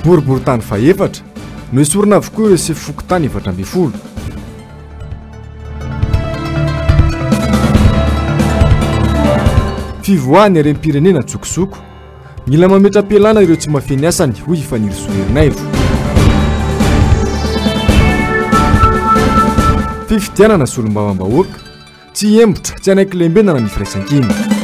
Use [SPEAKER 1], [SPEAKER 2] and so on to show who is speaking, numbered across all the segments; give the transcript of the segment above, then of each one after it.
[SPEAKER 1] Boriborintany fahefatra, noesorina avokoa ireo sefo fokontany 14. Fivoahan'ny harem-pirenena an-tsokosoko. Mila mametra-pialana ireo tsy mahafehy ny asany, hoy i Fanirisoa Ernaivo. Fifidianana solombavambahoaka. Tsy hihemotra, tsy hanaiky lembenana ny firaisankina.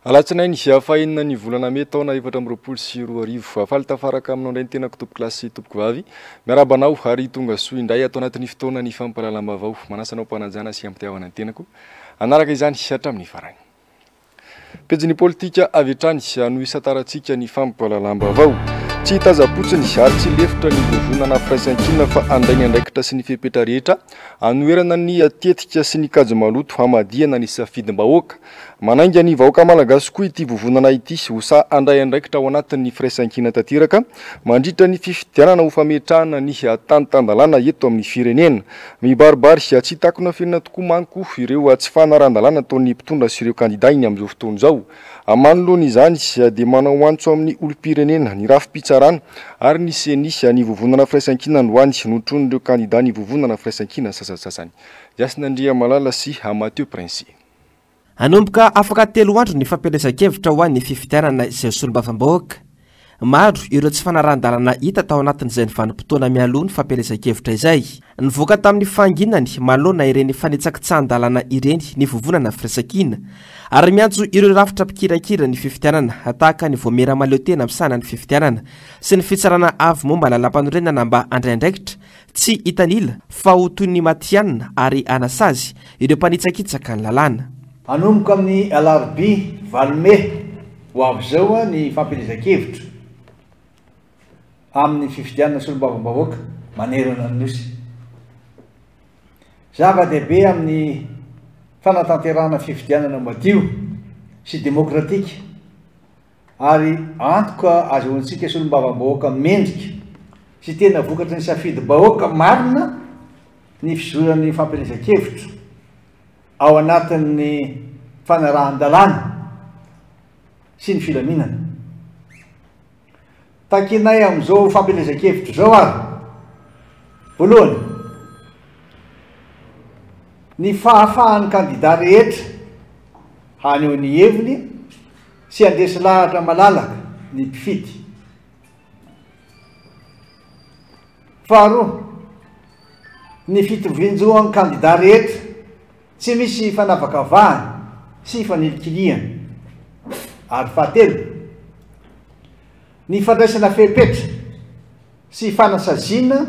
[SPEAKER 1] Alatsinainy fahenina ny volana mey taona 2024. Faly tafaraka aminao indray ny tenako tompokolahy sy tompokovavy. Miarahaba anao ary tonga soa indray ato anatin'ny fotoana ny fampahalalam-baovao. Manasa anao am-panajana sy am-pitiavana ny tenako hanaraka izany hatramin'ny farany. Pejin'ny politika avy hatrany no hisantarantsika ny fampahalalam-baovao. Tsy hitazam-potsiny ary tsy lefitra ny vovonana Firaisankina fa handray ny andraikitra sy ny fepetra rehetra hanoherana ny tetika sy ny kajy maloto hamadihana ny safidim-bahoaka. Manainga ny vahoaka malagasy koa ity vovonana ity ho sahy handray andraikitra ao anatin'ny firaisankina tanteraka mandritra ny fifidianana ho fametrahana ny tany tan-dalàna eto amin'ny firenena. Mibaribary tsy takona afenina tokoa manko ireo tsy fanarahan-dalàna ataon'ny mpitondra sy ireo kandida iny amin'izao fotoana izao. Manoloana izany dia manao antso amin'ny olom-pirenena, ny rafi-pitsarana ary ny Ceni ny vovonana firaisankina androany notronin'ireo kandida ny vovonana firaisankina sasantsasany. Yasina Andriamalala sy Mathieu Prince.
[SPEAKER 2] Hanomboka afaka telo andro ny fampielezan-kevitra ho an'ny fifidianana izay ho solombavambahoaka. Maro ireo tsy fanarahan-dalana hita tao anatin'izay vanim-potoana mialoha ny fampielezan-kevitra izay. Nivoaka tamin'ny fahanginany manoloana ireny fanitsakitsahan-dalana ireny ny Vovonana Firaisankina ary miantso ireo rafitra mpikirakira ny fifidianana tahaka ny Vaomiera Mahaleotena misahana ny fifidianana sy ny Fitsarana Avo momba ny Lalàmpanorenana mba handray andraikitra Tsy hitanila fa ho toy ny matihanina ary hanasazy ireo mpanitsakitsaka ny lalàna.
[SPEAKER 3] Hanomboka amin'ny alarobia valo mey ho avy izao ny fampielezan-kevitra amin'ny fifidianana solombavambahoaka manerana ny Nosy. Zava-dehibe amin'ny fanatanterahana fifidianana madio sy demokratika ary antoka azahoantsika solombavambahoaka mendrika sy tena vokatry ny safidim-bahoaka marina ny fizoran'ny fampielezan-kevitra ao anatin'ny fanarahan-dalàna sy ny filaminana. Takinay amin'izao fampielezan-kevitra izao ary, voalohany, ny fahafahan'ny kandida rehetra haneho ny heviny sy handresy lahatra malalaka ny mpifidy. Faharoa, ny fitovian-joan'ny kandida rehetra tsy misy fanavakavahana sy fanilikilihana. Ary fahatelo, ny fandraisana fepetra sy fanasaziana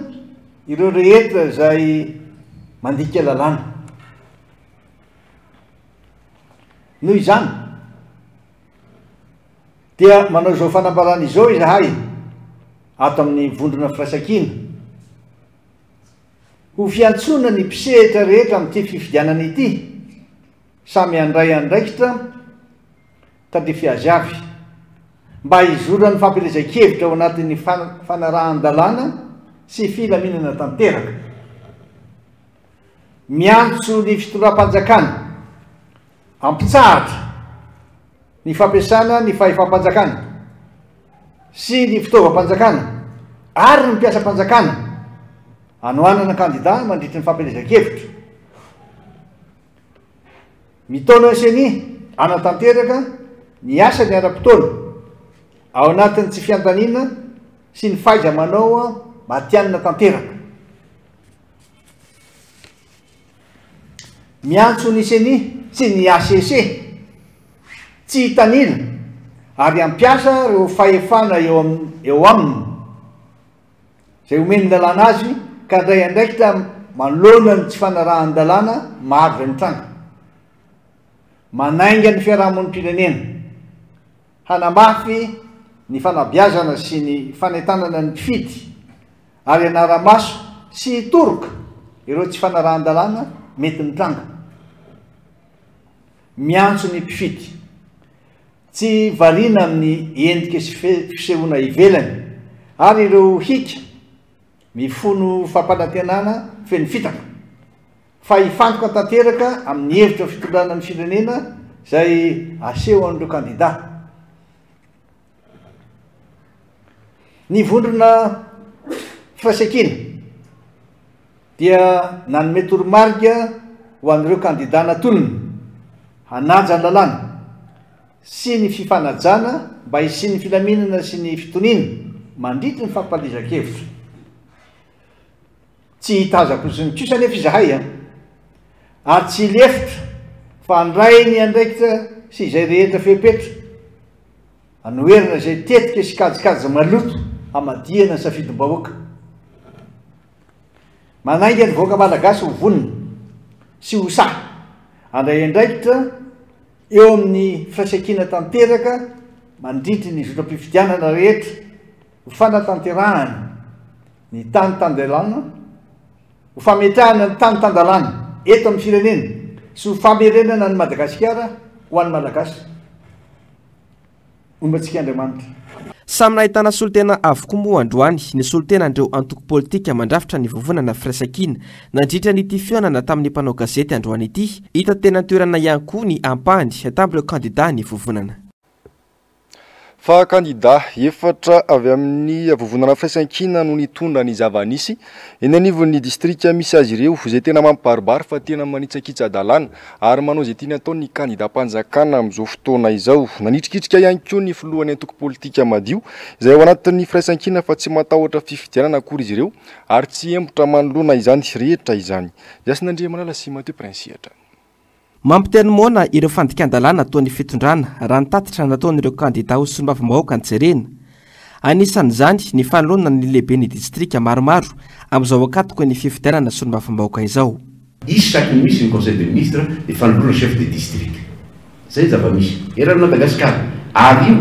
[SPEAKER 3] ireo rehetra izay mandika lalàna. Noho izany, dia manao izao fanambarana izao izahay ato amin'ny Vondrona Firaisankina, ho fiantsoana ny mpisehatra rehetra amin'ity fifidianana ity, samy handray andraikitra tandrify azy avy, mba hizoran'ny fampielezan-kevitra ao anatin'ny fanarahan-dalàna sy filaminana tanteraka. Miantso ny fitondram-panjakana hampitsahatra ny fampiasana ny fahefam-panjakana sy ny fitaovam-panjakana ary ny mpiasam-panjakana hanohanana kandida mandritry ny fampielezan-kevitra. Mitaona ny Ceni hanatanteraka ny asany ara-potoana ao anatin'ny tsy fiandaniana sy ny fahaiza-manao matihanina tanteraka. Miantso ny Ceni sy ny HCC tsy hitanila ary hampiasa ireo fahefana eo eo aminy izay omen'ny lalàna azy ka handray andraikitra manoloana ny tsy fanarahan-dalàna maro izay mitranga. Manainga ny fiarahamonim-pirenena hanamafy ny fanabeazana sy ny fanentanana ny mpifidy ary hanara-maso sy hitoroka ireo tsy fanarahan-dalàna mety mitranga. Miantso ny mpifidy tsy variana amin'ny endrika sy fisehoana ivelany ary ireo hika mifono fampanantenana feno fitaka fa hifantoka tanteraka amin'ny hevitra fitondrana ny firenena izay asehon'ireo kandidà. Ny vondrona Firaisankina dia nanome toromarika ho an'ireo kandidà natolony hanaja ny lalàna sy ny fifanajana mba hisian'ny filaminana sy ny fitoniana mandritry ny fampalizan-kevitra. Tsy hitazam-potsiny kosa anefa izahay an! Ary tsy hilefitra fa handray ny andraikitra sy izay rehetra fepetra hanoherana izay tetika sy kajikajy maloto hamadihana ny safidim-bahoaka. Manainga ny vahoaka malagasy ho vonona sy ho sahy handray andraikitra eo amin'ny firaisankina tanteraka mandritry ny zotram-pifidianana rehetra ho fanatanterahana ny tany tan-dalàna, ho fametrahana ny tany tan-dalàna eto amin'ny firenena sy ho famerenana an'i Madagasikara ho an'ny Malagasy. Homba antsika Andriamanitra.
[SPEAKER 2] Samy nahitana solontena avokoa moa androany ny solontenan'ireo antoko politika mandrafitra ny vovonana Firaisankina nandritra an'ity fihaonana tamin'ny mpanao gazety androany ity. Hita teny an-toerana ihany koa ny ampahany tamin'ireo kandida ny vovonana.
[SPEAKER 1] Fa kandida efatra avy amin'ny vovonana Firaisankina no nitondra ny zava-nisy eny anivon'ny distrika misy azy ireo, izay tena mampibaribary fa tena manitsakitsa-dalàna ary manao izay tiany atao ny kandidam-panjakana amin'izao fotoana izao. Nanitrikitrika ihany koa ny filohan'ny antoko politika Madio, izay ao anatin'ny Firaisankina fa tsy matahotra fifidianana akory izy ireo ary tsy hihemotra manoloana izany rehetra izany. Yasina Andriamanala sy Mathieu Prince hatrany.
[SPEAKER 2] Mampiteny moana ireo fandikan-dalàna ataon'ny fitondrana raha ny tatitra nataon'ireo kandidà ho solombavambahoaka no jerena. Anisan'izany ny fanoloana ny lehiben'ny distrika maromaro amin'izao ankatoky ny fifidianana solombavambahoaka izao.
[SPEAKER 4] Isaky ny misy ny conseil de ministre dia fanoloana chef de district. Zay ny zava-misy eran'i Madagasikara. Ary io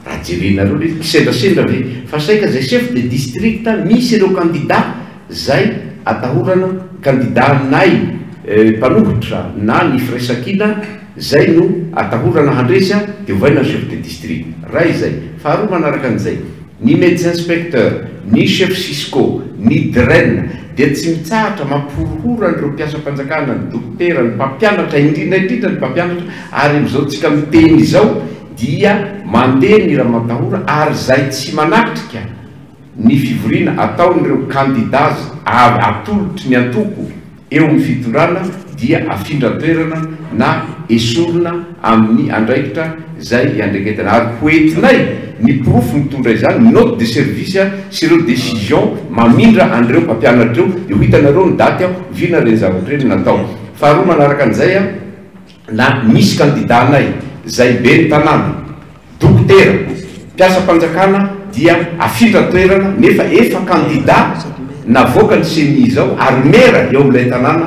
[SPEAKER 4] raha jerenareo le izy kisendrasendra ve fa saika zay chef de district misy ireo candidat zay atahorana candidat aminay mpanohitra na ny firaisankina zay no atahorana handresy de ovaina ny chef de district. Ray izay. Faharoa manaraka an'izay. Ny médecin inspecteur, ny chef cisco, ny dren dia tsy mitsahatra mampihorohoro an'ireo mpiasam-panjakana, ny dokotera, ny mpampianatra, indrindra indrindra ny mpampianatra, ary amin'izao tsika miteny izao dia mandeha ny ramatahora ary izay tsy manatrika ny fivoriana ataon'ireo candidats atolotry ny antoko eo amin'ny fitondrana dia afindra toerana na esorina amin'ny andraikitra izay iandraiketana ary ho entinay ny porofo mitondra izany, note de service sy ireo decision mamindra an'ireo mpampianatra ireo dia ho hitanareo ny daty oviana ireny zavatra ireny natao. Faharoa manaraka an'izay, na misy kandida anay izay ben'ny tanàna, Dokotera, mpiasam-panjakana dia afindra toerana nefa efa kandida navoaka ny ceni izao ary mera eo amin'ilay tanàna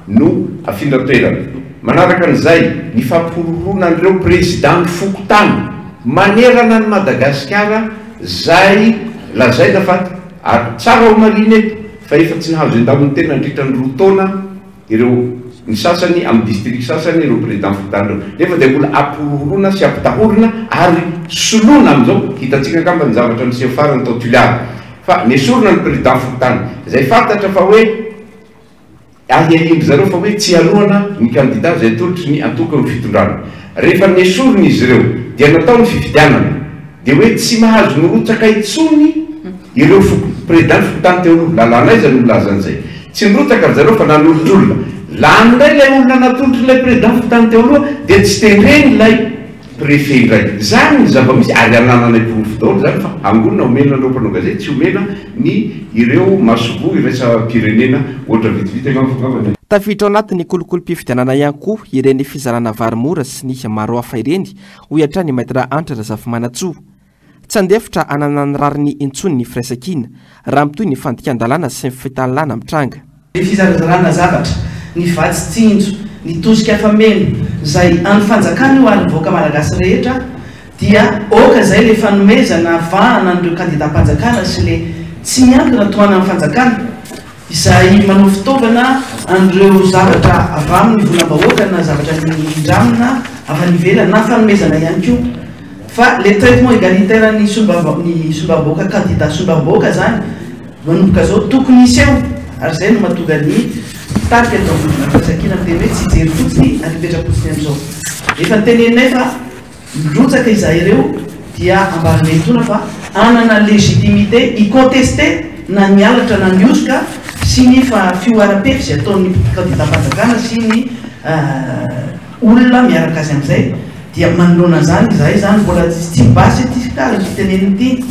[SPEAKER 4] no afindra toerana. Manaraka an'izay ny fampihorohoroana an'ireo prezidan'ny fokontany manerana an'i Madagasikara izay lazaina fa ary tsara ho marihina eto fa efa tsy nahazo endamon'ny tena nandritra ny roa taona ireo ny sasany amin'ny district sasany ireo président fokontany ireo nefa dia mbola ampihorohoroana sy ampitahorina ary soloina amin'izao, hitantsika angamba ny zavatra niseho farany tao Toliara fa nesorina ny président fokontany izay fantatra fa hoe ahiahian-dry zareo fa hoe tsy hanohana ny candidat izay atolotry ny antoko eo amin'ny fitondrana. Rehefa nesorina izy ireo dia natao ny fifidianana dia hoe tsy mahazo mirotsaka intsony ireo foko, président ny fokontany teo aloha, lalàna aiza no milaza an'izay? Tsy nirotsaka ry zareo fa nanolotra olona. Lany indray ilay olona natolotr'ilay président fokontany teo aloha dia tsy tendreny ilay préfet indray. Izany ny zava-misy ary anananay porofo daholo izany fa angonina omena an'ireo mpanao gazety tsy omena ny ireo masoivoho iraisam-pirenena ohatra vitsivitsy angamba fa angamba ny.
[SPEAKER 2] Tafiditra ao anatin'ny kolikolim-pifidianana ihany koa ireny fizarana vary mora sy ny maro hafa ireny, hoy hatrany i Maître Hanitra Razafimanantsoa. Tsy handefitra hanana ny rariny intsony ny firaisankina raha mitohy ny fandikan-dalàna sy ny fitanilana mitranga.
[SPEAKER 5] Ny fizarazarana zavatra, ny vatsy tsinjo, ny tosika fameno, izay an'ny fanjakana io ary ny vahoaka malagasy rehetra dia aoka izay le fanomezana vahana an'ireo kandidam-panjakana sy le tsy miankina tohanan'ny fanjakana. Izay manao fitaovana an'ireo zavatra avy amin'ny volam-bahoaka na zavatra nindramina avy any ivelany na fanomezana ihany koa. Fa le traitement égalitaire ny solombava ny solombavambahoaka candidat solombavambahoaka zany manomboka zao tokony hiseho ary zay no mahatonga ny mpitarika eto amin'ny vondrona firaisankina miteny hoe tsy hijery fotsiny ary hipetra-potsiny amin'izao. Efa noteneninay fa mirotsaka izahay ireo dia ambaranay etoana fa. hanana légitimité hi-contester na ny halatra na ny hosoka sy ny fihoaram-pefy izay ataon'ny kandidam-panjakana sy ny olona miaraka azy amin'izay dia manoloana an'izany izahay izany mbola tsy basy ity ka azo tenenina ity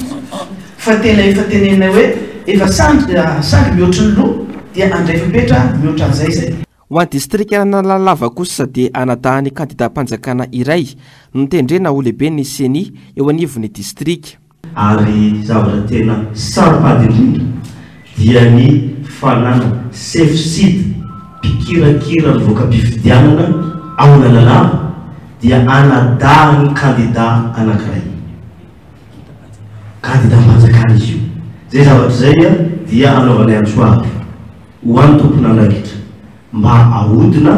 [SPEAKER 5] fa tena efa teneninay hoe efa sandry sandry mihoatry ny loha dia handray fepetra mihoatra an'izay izay.
[SPEAKER 2] Ho an'ny distrikan'Analalava kosa dia anadahin'ny kandidam-panjakana iray no notendrena ho lehiben'ny Ceni eo anivon'ny distrika.
[SPEAKER 6] Ary zavatra tena saro-pady indrindra dia ny fananana sefo sida mpikirakira ny voka-pifidianana ao Analalava dia anadahin'ny kandida anankiray. Kandidam-panjakana izy io. Izay zavatra izay dia anaovanay antso avo ho an'ny tompon'andraikitra mba ahodina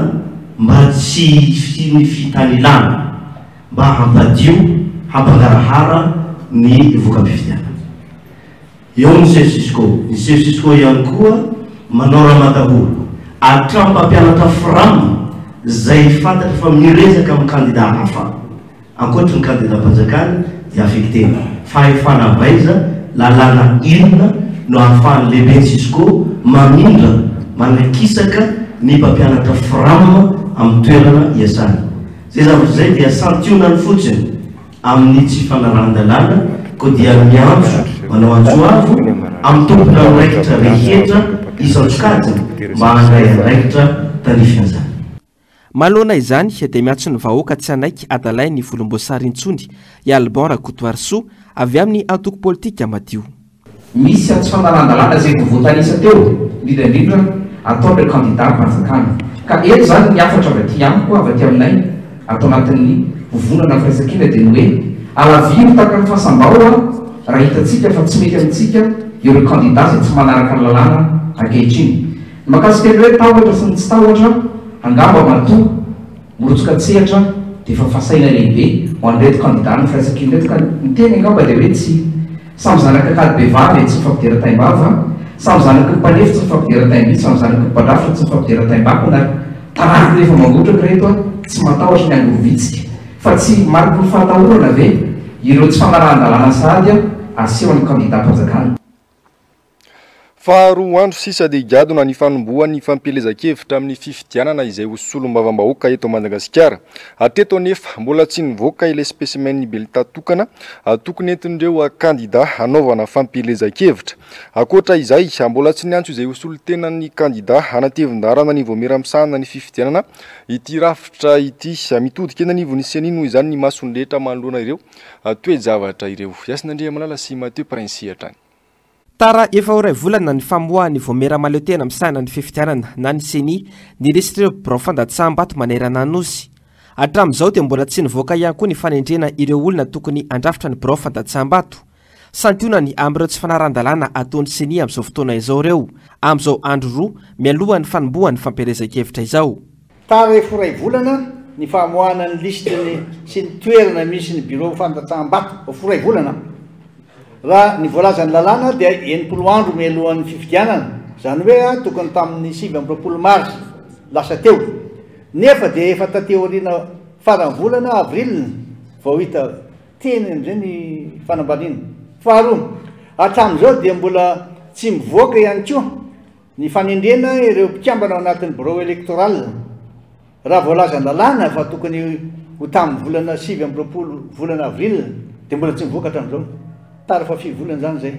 [SPEAKER 6] mba tsy hisian'ny fitanilana mba hampadio, hampangarahara ny voka-pifidianana. Eo ny chef Cisco. Ny chef Cisco ihany koa manao ramatahora. Hatramin'ny mpampianatra Fram izay fantatra fa miresaka amin'ny kandida hafa ankoatry ny kandidam-panjakana dia affectena. Fahefana avy aiza, lalàna inona no ahafahan'ny lehiben'ny Cisco mamindra, manakisaka ny mpampianatra Fram amin'ny toerana iasany? Izay zavatra izay dia santionany fotsiny amin'ny tsy fanarahan-dalàna koa dia miantso, manao antso avo amin'ny tompon'andraikitra rehetra isan-tsokajiny mba handray andraikitra tandrify an'izany.
[SPEAKER 2] Manoloana izany dia miantso ny vahoaka tsy hanaiky adalain'ny volomboasary intsony i Alban Rakotoarisoa avy amin'ny antoko politika Madio.
[SPEAKER 7] Misy tsy fanarahan-dalàna izay vao voatanisa teo, indrindra indrindra ataon'ireo kandidam-panjakana. Ka eto izany ny hafatra avy aty amiko, avy aty aminay, ato anatin'ny vovonana Firaisankina dia ny hoe, alaviro tahaka ny fasam-bao raha hitantsika fa tsy mety amintsika ireo kandida izay tsy manaraka ny lalàna ankehitriny. Ny mahakasika ny hoe tahotra sy ny tsy tahotra, angamba matoa Mirotsaka an-tsehatra dia efa fahasahiana lehibe ho an'ireto kandidàn'ny firaisankina ireto ka ny teny angamba dia hoe tsy samy zanak'Ankady Bevava e tsy mifampidera taim-bava, samy zanaky ny mpanefy tsy mifampidera taim-by, samy zanaky ny mpandrafitra tsy mifampidera taim-bakona ary tarariko rehefa mangotraka ireto a tsy matahotra ny hangorovitsika fa tsy mariky ny fahatahorana ve ireo tsy fanarahan-dalàna sahady asehon'ny kandidàm-panjakana.
[SPEAKER 1] Fa roa andro sisa dia higadona ny fanombohan'ny fampielezan-kevitra amin'ny fifidianana izay ho solombavambahoaka eto Madagasikara. Hatreto anefa, mbola tsy nivoaka ilay spécimen bulletin tokana tokony entin'ireo kandida hanaovana fampielezan-kevitra. Ankoatra izay, mbola tsy niantso izay ho solontenan'ny kandida hanatevin-daharana ny vaomiera misahana ny fifidianana ity rafitra ity. Mitodika eny anivon'ny Ceni noho izany ny mason'ny rehetra manoloana ireo toe-javatra ireo. Hasina Andriamalala sy Mathieu Prince hatrany.
[SPEAKER 2] Tara efa ho iray volana ny famoahan'ny Vaomiera Mahaleotena misahana ny fifidianana na ny Ceni ny lisitr'ireo birao fandatsaham-bato manerana ny Nosy. Hatramin'izao dia mbola tsy nivoaka ihany koa ny fanendrena ireo olona tokony handrafitra ny birao fandatsaham-bato. Santionany amin'ireo tsy fanarahan-dalàna ataon'ny Ceni amin'izao fotoana izao ireo, amin'izao andro roa mialohan'ny fanombohan'ny fampielezan-kevitra izao.
[SPEAKER 3] Tara efa ho iray volana ny famoahana ny lisitry ny sy ny toerana misy ny birao fandatsaham-bato. Efa ho iray volana. Raha ny voalazan'ny lalàna dia 60 andro mialohan'ny fifidianana, izany hoe tokony tamin'ny 29 marsa lasa teo. Nefa dia efa taty aoriana faran'ny volana avril vao hita teny amin'izay ny fanambaniana. Faharoa, hatramin'izao dia mbola tsy mivoaka ihany koa ny fanendrena ireo mpikambana ao anatin'ny birao électoral. Raha voalazan-dalàna fa tokony ho tamin'ny volana 29 volana avril dia mbola tsy nivoaka hatramin'izao. Tara fa firy volana izany izay.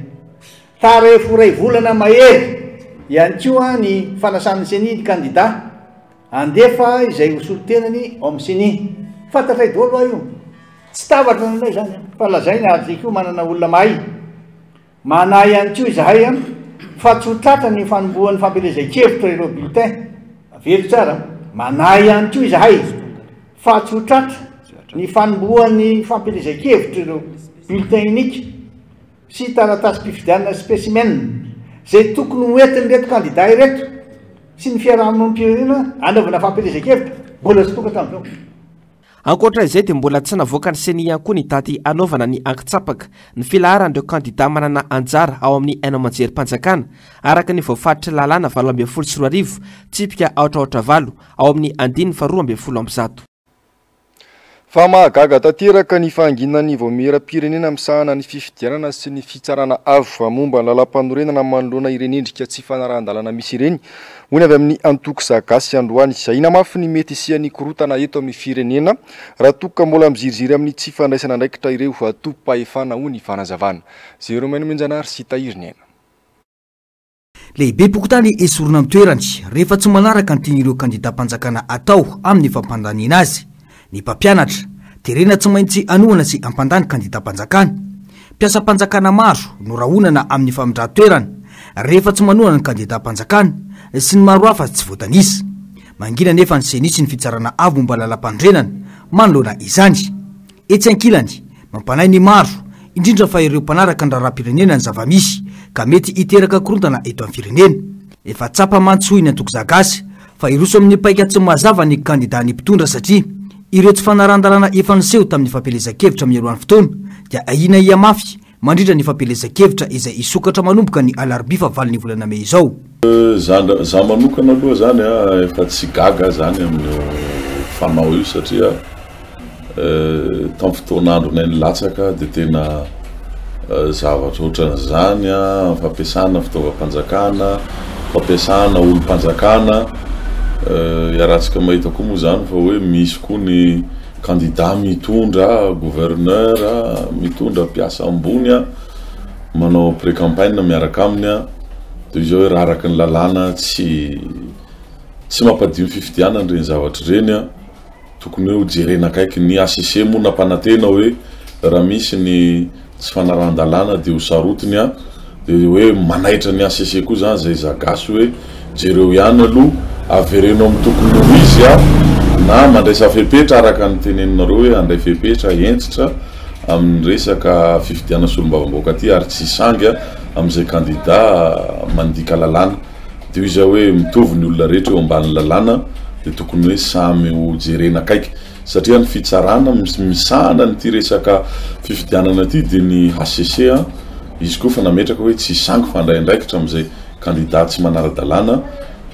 [SPEAKER 3] Tara efa ho iray volana mahery ihany koa ny fanasan'ny Ceni ny kandida handefa izay ho solontenany ao amin'ny Ceni. Fantatray daholo hoa io. Tsy tavatry ny anay izany fa lazaina ary izay koa manana olona mahay. Manahy ihany koa izahay fa tsy ho tratra ny fanombohan'ny fampielezan-kevitra ireo bulletins. Averiko tsara, manahy ihany koa izahay fa tsy ho tratra ny fanombohan'ny fampielezan-kevitra ireo bulletins uniques sy taratasim-pifidianana spécimen izay tokony ho entin'ireto kandida ireto sy ny fiarahamonim-pirenena hanaovana fampielezan-kevitra mbola tsy tonga hatramin'izao.
[SPEAKER 2] Ankoatra izay dia mbola tsy navoakan'ny Ceni ihany koa ny daty hanaovana ny ankitsapaka ny filaharan'ireo kandida manana anjara ao amin'ny haino aman-jerim-panjakana araka ny voafaritry lalàna 2018 tsipika aotra aotra valo ao amin'ny andininy faha 112.
[SPEAKER 1] Fa mahagaga tanteraka ny fahanginan'ny Vaomieram-pirenena misahana ny fifidianana sy ny fitsarana avo momba ny lalàmpanorenana manoloana ireny endrika tsy fanarahan-dalàna misy ireny, hoy ny avy amin'ny antoko Za Gasy androany. Ahiana mafy ny mety hisian'ny korontana eto amin'ny firenena raha toa ka mbola miziriziry amin'ny tsy fandraisana andraikitra ireo tompom-pahefana, hoy ny fanazavana. Jérôme Nomenjanahary sy Tahiry Niaina.
[SPEAKER 8] Lehibem-pokontany esorina amin'ny toerany rehefa tsy manaraka ny tian'ireo kandidam-panjakana atao amin'ny fampandaniana azy. Ny mpampianatra, terena tsy maintsy hanohana sy hampandany kandidam-panjakana. Mpiasam-panjakana maro no rahonana amin'ny famindran-toerana rehefa tsy manohana ny kandidam-panjakana sy ny maro hafa tsy voatanisa. Mangina anefa ny Ceni sy ny Fitsarana Avo momba ny Lalàmpanorenana manoloana izany. Etsy ankilany, mampanahy ny maro, indrindra fa ireo mpanaraka ny raharaham-pirenena ny zava-misy, ka mety hiteraka korontana eto amin'ny firenena. Efa tsapa mantsy hoy ny antoko Zagasy fa hiroso amin'ny paika tsy mazava ny kandidàn'ny mpitondra satria ireo tsy fanarahan-dalàna efa niseho tamin'ny fampielezan-kevitra mialohan'ny fotoana dia ahiana hihamafy mandritra ny fampielezan-kevitra izay hisokatra manomboka ny alarobia fahavalon'ny volana mey izao.
[SPEAKER 9] Za manokana aloha zany a efa tsy gaga zany amin'io fanao io satria tamin'ny fotoan'andronay nilatsaka dia tena zavatra ohatran'izany a, fampiasana fitaovam-panjakana, fampiasana olom-panjakana, iarahantsika mahita koa moa zany fa hoe misy koa ny Kandida mitondra gouverneur, mitondra mpiasa ambony manao pré-campagne miaraka aminy dia izao hoe raha araka ny lalàna tsy tsy mampadio ny fifidianana ireny zavatra ireny, tokony hoe ho jerena akaiky. Ny HCC moa nampanantena hoe raha misy ny tsy fanarahan-dalàna dia ho sarotiny an, dia hoe manaitra ny HCC koa zany zay za gasy hoe jereo ihany aloha, avereno amin'ny tokony ho izy an, na mandraisa fepetra araka ny teneninareo hoe handray fepetra hentitra amin'ny resaka fifidianana solombavambahoaka aty ary tsy hisangy amin'izay kandida mandika lalàna, dia hoy izy hoe mitovy ny olona rehetra eo ambanin'ny lalàna dia tokony hoe samy ho jerena akaiky. Satria ny fitsarana misahana an'ity resaka fifidianana ity dia ny hcc an, izy koa efa nametraka hoe tsy hisangy fa handray andraikitra amin'izay kandida tsy manara-dalàna,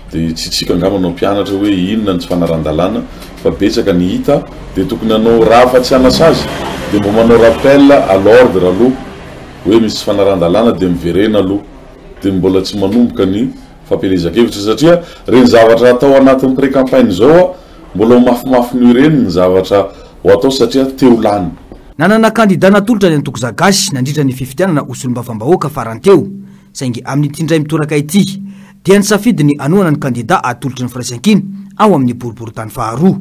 [SPEAKER 9] dia tsy tsika angamba no hampianatra hoe inona ny tsy fanaran-dalàna fa betsaka ny hita dia tokony hanao raha fa tsy hanasazy dia mba manao rappel à l'ordre aloha hoe misy tsy fanaran-dalàna dia miverena aloha dia mbola tsy manomboka ny fampielezan-kevitra satria ireny zavatra atao anatin'ny pré-campagne izao an, Mbola ho mafimafy noho ireny ny zavatra ho atao satria te ho lany.
[SPEAKER 8] Nanana kandida natolotra ny antoko Za Gasy nandritra ny fifidianana ho solombavambahoaka farany teo, saingy amin'ity indray mitoraka ity dia nisafidy ny hanohana ny kandida atolotry ny Firaisankina ao amin'ny boriborintany faharoa.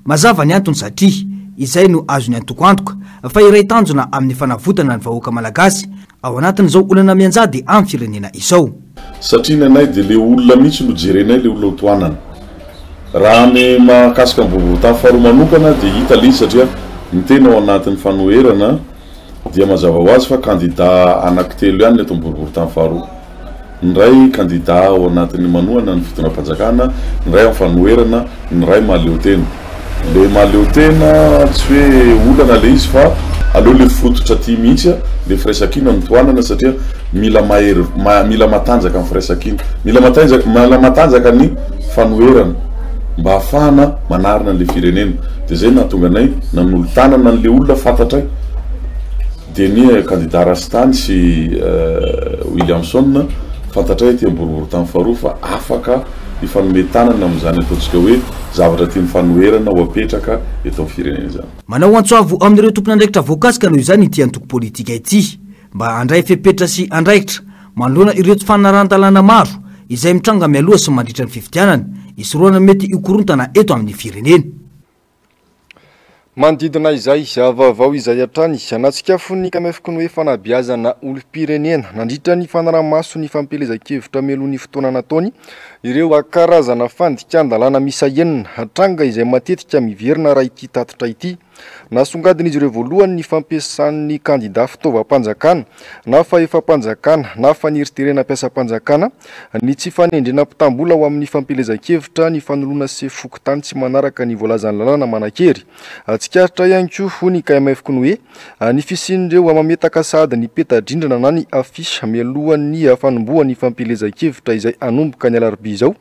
[SPEAKER 8] Mazava ny antony satria izay no azon'ny antoko antoka fa iray tanjona amin'ny fanavotana ny vahoaka malagasy ao anatin'izao olana mianjady amin'ny firenena izao.
[SPEAKER 9] Satria ny anay dia le olona mihitsy no jerenay, le olona ho tohanana. Raha ny mahakasika ny boriborintany faharoa manokana dia hita le izy satria ny tena ao anatin'ny fanoherana dia mazava ho azy fa kandida anankitelo ihany ny eto amin'ny boriborintany faharoa. Ny iray kandida ao anatin'ny manohana ny fitondram-panjakana, ny iray amin'ny fanoherana, ny iray mahaleotena. Le mahaleotena tsy hoe olana le izy fa aleo le fototra aty mihitsy le firaisankina no tohanana satria mila mahery mila matanjaka ny firaisankina, mila matanjaka mila matanjaka ny fanoherana mba hahafahana manarina an'le firenena. De zay nahatonga anay nanolo-tanana an'le olona fantatray. Dia ny kandida Rastany sy Williamson, fantatray aty am-boriborintany faharoa fa afaka hifanome tanana amin'izany ataontsika hoe zavatra tian'ny fanoherana ho apetraka eto amin'ny firenena izany.
[SPEAKER 8] Manao antso avo amin'ireo tompon'andraikitra voakasika noho izany ity antoko politika ity mba handray fepetra sy andraikitra manoloana ireo tsy fanarahan-dalàna maro izay mitranga mialoha sy mandritra ny fifidianana, hisorohana ny mety ho korontana eto amin'ny firenena.
[SPEAKER 1] Manodidina izay vaovao izay hatrany, natsikafon'ny KMF-Cnoe fanabeazana olom-pirenena nandritra ny fanaraha-maso ny fampielezan-kevitra mialoha ny fotoana nataony ireo karazana fandikan-dalàna miisa enina, tranga izay matetika miverina raha ity tatitra ity. Nasongadin'izy ireo voalohany ny fampiasan'ny kandida fitaovam-panjakana na fahefam-panjakana na faneriterena mpiasam-panjakana, ny tsy fanendrena mpitam-bola ho amin'ny fampielezan-kevitra, ny fanoloana sefo fokontany tsy manaraka ny voalazan'ny lalàna manan-kery. Tsikaritra ihany koa, hoy ny KMF Cnoe, ny fisian'ireo mametaka sahady ny peta-drindrina na ny affiche mialohan'ny fanombohan'ny fampielezan-kevitra izay hanomboka ny alarobia. izao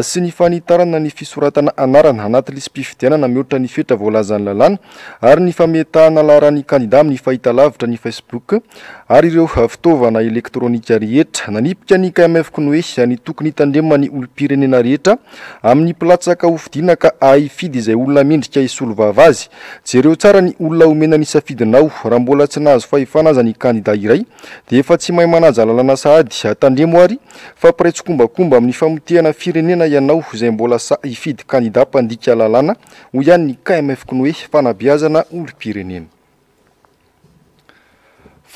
[SPEAKER 1] sy ny fanitarana ny fisoratana anarana anaty lisi-pifidianana mihoatra ny fetra voalazan'ny lalàna ary ny fametahana laharan'ny kandida amin'ny fahitalavitra, ny Facebook ary ireo fitaovana elektronika rehetra. Nanipika ny KMF Konoe ny tokony hitandreman'ny olom-pirenena rehetra amin'ny mpilatsaka hofidiana ka hahay hifidy izay olona mendrika hisolo vava azy. Jereo tsara ny olona omena ny safidinao. Raha mbola tsy nahazo fahefana aza ny kandida iray dia efa tsy mahay manaja lalàna sahady. Tandremo ary fa mpiray tsikombakomba amin'ny famotehana firenena ianao izay mbola sahy hifidy kandida mpandika lalàna, hoy ihany ny KMF Konoe, fanabeazana olom-pirenena.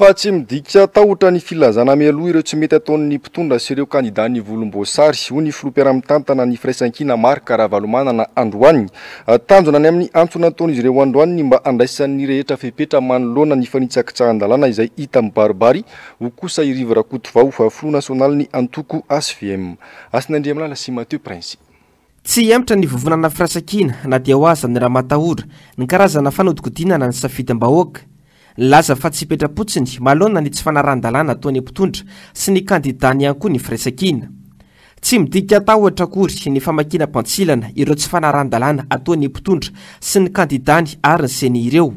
[SPEAKER 1] Fa tsy midika tahotra ny filazana mialoha ireo tsy mety ataon'ny mpitondra sy ireo kandidan'ny volomboasary, hoy ny filoha mpiara-mitantana ny Firaisankina Marc Ravalomanana androany. Tanjona ny amin'ny antso nataon'izy ireo androany ny mba handraisan'ny rehetra fepetra manoloana ny fanitsakitsahan-dalàna izay hita mibaribary, hoy kosa i Rivo Rakotovao, filoha nasionalin'ny antoko HVM. Hasina Andriamilala sy Mathieu Prince.
[SPEAKER 2] Tsy hihemotra ny vovonana Firaisankina na dia ho aza ny ramatahora ny karazana fanodikodinana ny safidim-bahoaka. Nilaza fa tsy hipetra-potsiny manoloana ny tsy fanarahan-dalàna ataon'ny mpitondra sy ny kandidany ihany koa ny Firaisankina. Tsy midika tahotra akory ny famakiana bantsilana ireo tsy fanarahan-dalàna ataon'ny mpitondra sy ny kandidany ary ny ceni ireo.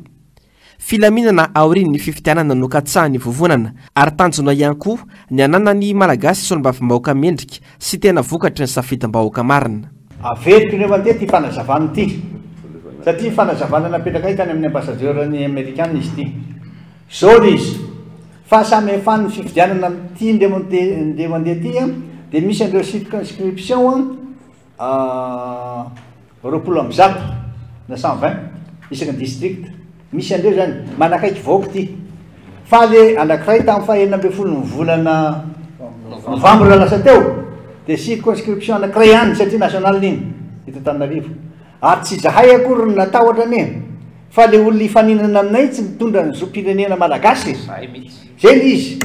[SPEAKER 2] Filaminana aorian'ny fifidianana no katsahin'ny vovonana ary tanjona ihany koa ny hananan'ny Malagasy solombavambahoaka mendrika sy tena vokatry ny safidim-bahoaka marina.
[SPEAKER 3] Averiko indray mandeha ity fanazavana ity satria fanazavana napetrakay tany amin'ny ambassadeur-n'ny Amerikana izy ity. Zao le izy, fahasamihafan'ny fifidianana amin'ity indray mandeha ity dia misy an'ireo circonscription 120 na 120 isaky ny district, misy an'ireo zany, manakaiky vahoaka ity, fa le anakiray tamin'ny faha 16 ny volana novambra lasa teo dia circonscription anakiray ihany satria national iny eto Antananarivo, ary tsy izahay akory no natahotra anie fa le olona hifaninana aminay tsy mitondra ny zom-pirenena malagasy e, zay le izy,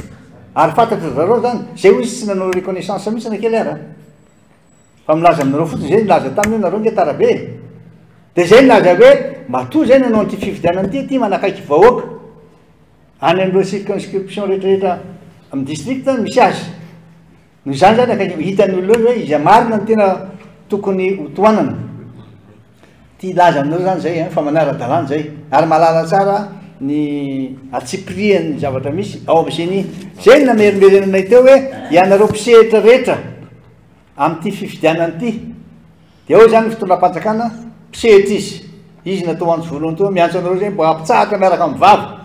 [SPEAKER 3] ary fantatry zareo zany, zay hoy izy tsy nanao reconnaissance mihitsy na kely ara. Fa milaza aminareo fotsiny zay nilaza taminy hoe nareo nge tara be e! De zay nilaza hoe matoa zay nanao an'ity fifidianana ity aty manakaiky vahoaka any amin'ireo circonscription rehetrarehetra amin'ny district misy azy. Noho izany zany akaiky hitan'ny olona eo hoe iza marina no tena tokony ho tohanana. Ty hilaza aminareo zany zay an, fa manara-dalàna zay ary mahalala tsara ny antsipirihan'ny zavatra misy ao amin'ny ceni. Zay no namerimberenanay teo hoe ianareo mpisehatra rehetra Amin'ity fifidianana ity, dia ao izany ny fitondram-panjakana mpisehatra izy. Izy natao antso voalohany teo, miantso anareo izay mba hampitsahatra miaraka amin'ny vava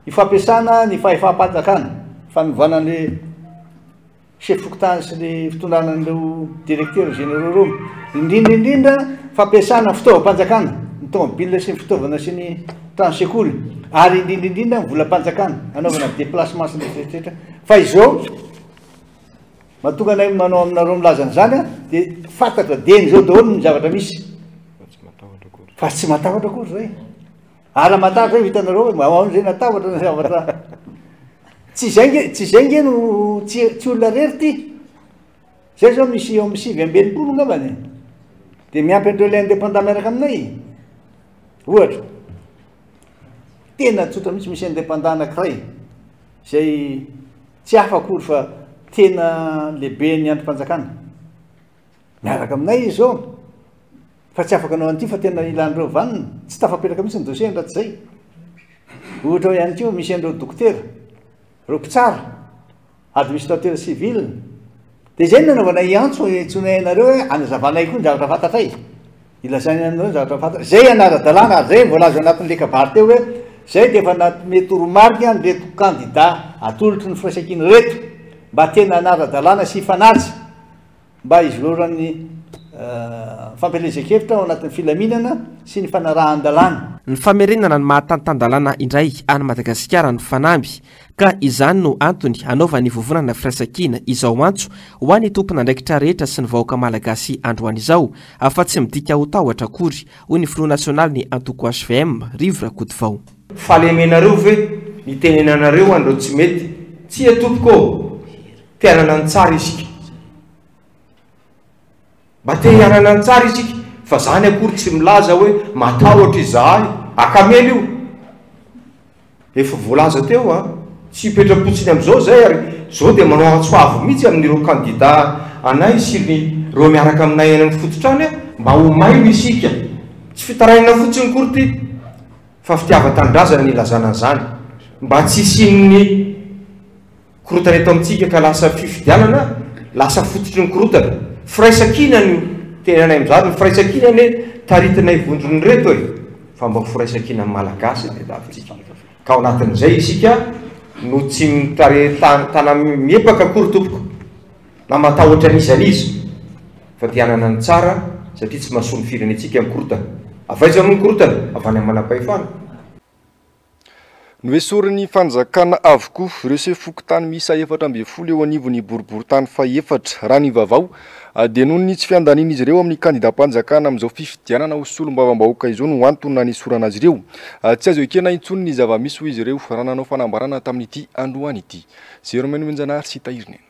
[SPEAKER 3] ny fampiasana ny fahefam-panjakana, fanovana ny chef fokontany sy ny fitondrana an'ireo directeurs généraux ireo. Indrindra indrindra fampiasana fitaovam-panjakana, ny tomobile sy ny fitaovana sy ny trano sekoly, ary indrindra indrindra ny volam-panjakana hanaovana déplacement sy ny rehetra rehetra. Fa izao, Mahatonga anay manao aminareo milaza an'izany an, dia fantatra dieny izao daholo ny zavatra misy. Fa tsy matahotra akory zay. Ary raha matahotra hoe hitanareo hoe mba ahoana zay natahotra ny zavatra. Tsy izay nge, tsy izay nge no tsy tsy olona rery ty. Zay zao misy eo amin'ny 69 angambany e. Dia miampy an'ireo ilay indépendant miaraka aminay. Ohatra. Tena tsotra mihitsy misy indépendant anankiray izay Tsy hafa akory fa tena lehiben'ny andrim-panjakana. Miaraka aminay izy izao fa tsy afaka hanao an'ity fa tena ilan'ireo vanona. Tsy tafapetraka mihitsy ny dossier-ny raha tsy izay. Ohatra hoe ihany koa misy an'ireo dokotera, ireo mpitsara, administrateur civil. Dia izay no nanaovanay antso iantsoanay anareo hoe anazavanay koa ny zavatra fantatray. Ilazaina aminareo ny zavatra fantatra. Izay hanara-dalàna ary izay voalaza anatin'ilay kabary teo hoe izay dia efa nanome toromarika an'ireto kandida atolotry ny firaisankina ireto mba tena hanara-dalàna sy hifanaja mba hizororan'ny fampielezan-kevitra ao anatin'ny filaminana sy ny fanarahan-dalàna.
[SPEAKER 2] Ny famerenana ny maha tany tan-dalàna indray an'i Madagasikara no fanamby Ka izany no antony hanaovan'ny Vovonana Firaisankina izao antso ho an'ny tompon'andraikitra rehetra sy ny vahoaka malagasy androany izao, fa tsy midika ho tahotra akory, hoy ny filoha nasionalin'ny antoko hvm, Rivo Rakotovao.
[SPEAKER 10] Fahalemenareo ve ny itenenanareo an'ireo tsy mety? Tsia tompoko ô! Te hanana ny tsara isika. Mba te hianana ny tsara isika, fa zany akory tsy milaza hoe matahotra izahay, akamela io. Efa voalaza teo an, tsy hipetra-potsiny amin'izao izay ary izao dia manao antso avo mihitsy amin'ireo kandida anay sy ny. reo miaraka aminay any amin'ny fototra any mba ho mailo isika. Tsy fitarainana fotsiny akory ity fa fitiavan-tanindrazana ny ilazana an'izany mba tsy hisian'ny korontana eto amintsika ka lasa fifidianana lasa fototry ny korontana. Firaisankina no tenenay amin'izany, ny firaisankina anie taritinay vondron'ireto e, fa mba ho firaisankinan'ny Malagasy no tadiavintsika. Ka ao anatin'izay isika no tsy mitare tana-miepaka akory tompoko, na matahotra an'iza n'iza, fa te hanana ny tsara satria tsy mahasoa ny firenentsika ny korontana. Avy aiza moa ny korontana? Avy any amin'ny manam-pahefana.
[SPEAKER 1] Noesorin'ny fanjakana avokoa ireo sefo fokontany miisa 14 eo anivon'ny boriborintany fahefatra. Raha ny vaovao dia noho ny tsy fiandanian'izy ireo amin'ny kandidam-panjakana amin'izao fifidianana ho solombavambahoaka izao no antony nanesorana azy ireo. Tsy azo ekena intsony ny zava-misy hoy izy ireo raha nanao fanambarana tamin'ity androany ity. Jerome Nomenjanahary sy Tahirinena.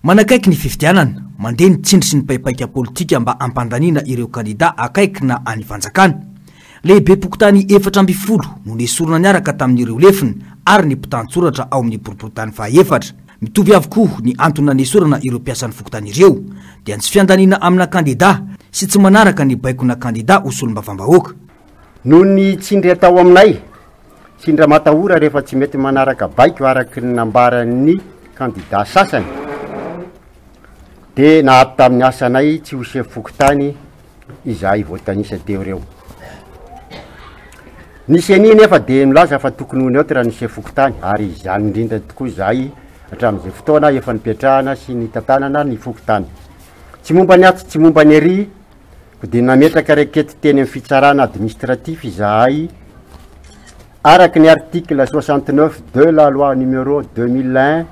[SPEAKER 8] Manakaiky ny fifidianana, mandeha ny tsindry sy ny paipaika politika mba hampandaniana ireo kandida akaiky na an'ny fanjakana. Lehibem-pokontany 14 no nesorina niaraka tamin'ireo lefiny ary ny mpitantsoratra ao amin'ny boriborintany fahaefatra. Mitovy avokoa ny antony nanesorana ireo mpiasan'ny fokontany ireo, dia ny tsy fiandaniana amina kandida sy tsy manaraka ny baikona kandida ho solombavambahoaka.
[SPEAKER 11] Noho ny tsindry atao aminay, Tsindry aman-tahora rehefa tsy mety manaraka baiko araka ny nambaran'ny kandida sasany dia nahato tamin'ny asanay tsy ho sefo fokontany izahay voatanisa teo ireo. Ny CENI nefa dia milaza fa tokony ho neutre ny sefo fokontany ary izany indrindra tokoa izahay hatramin'izay fotoana efa nipetrahana sy nitantanana ny fokontany. Tsy momba ny atsy tsy momba ny ery Koa dia nametraka requête teny amin'ny fitsarana administratif izahay araka ny article 69 de la loi numéro 2001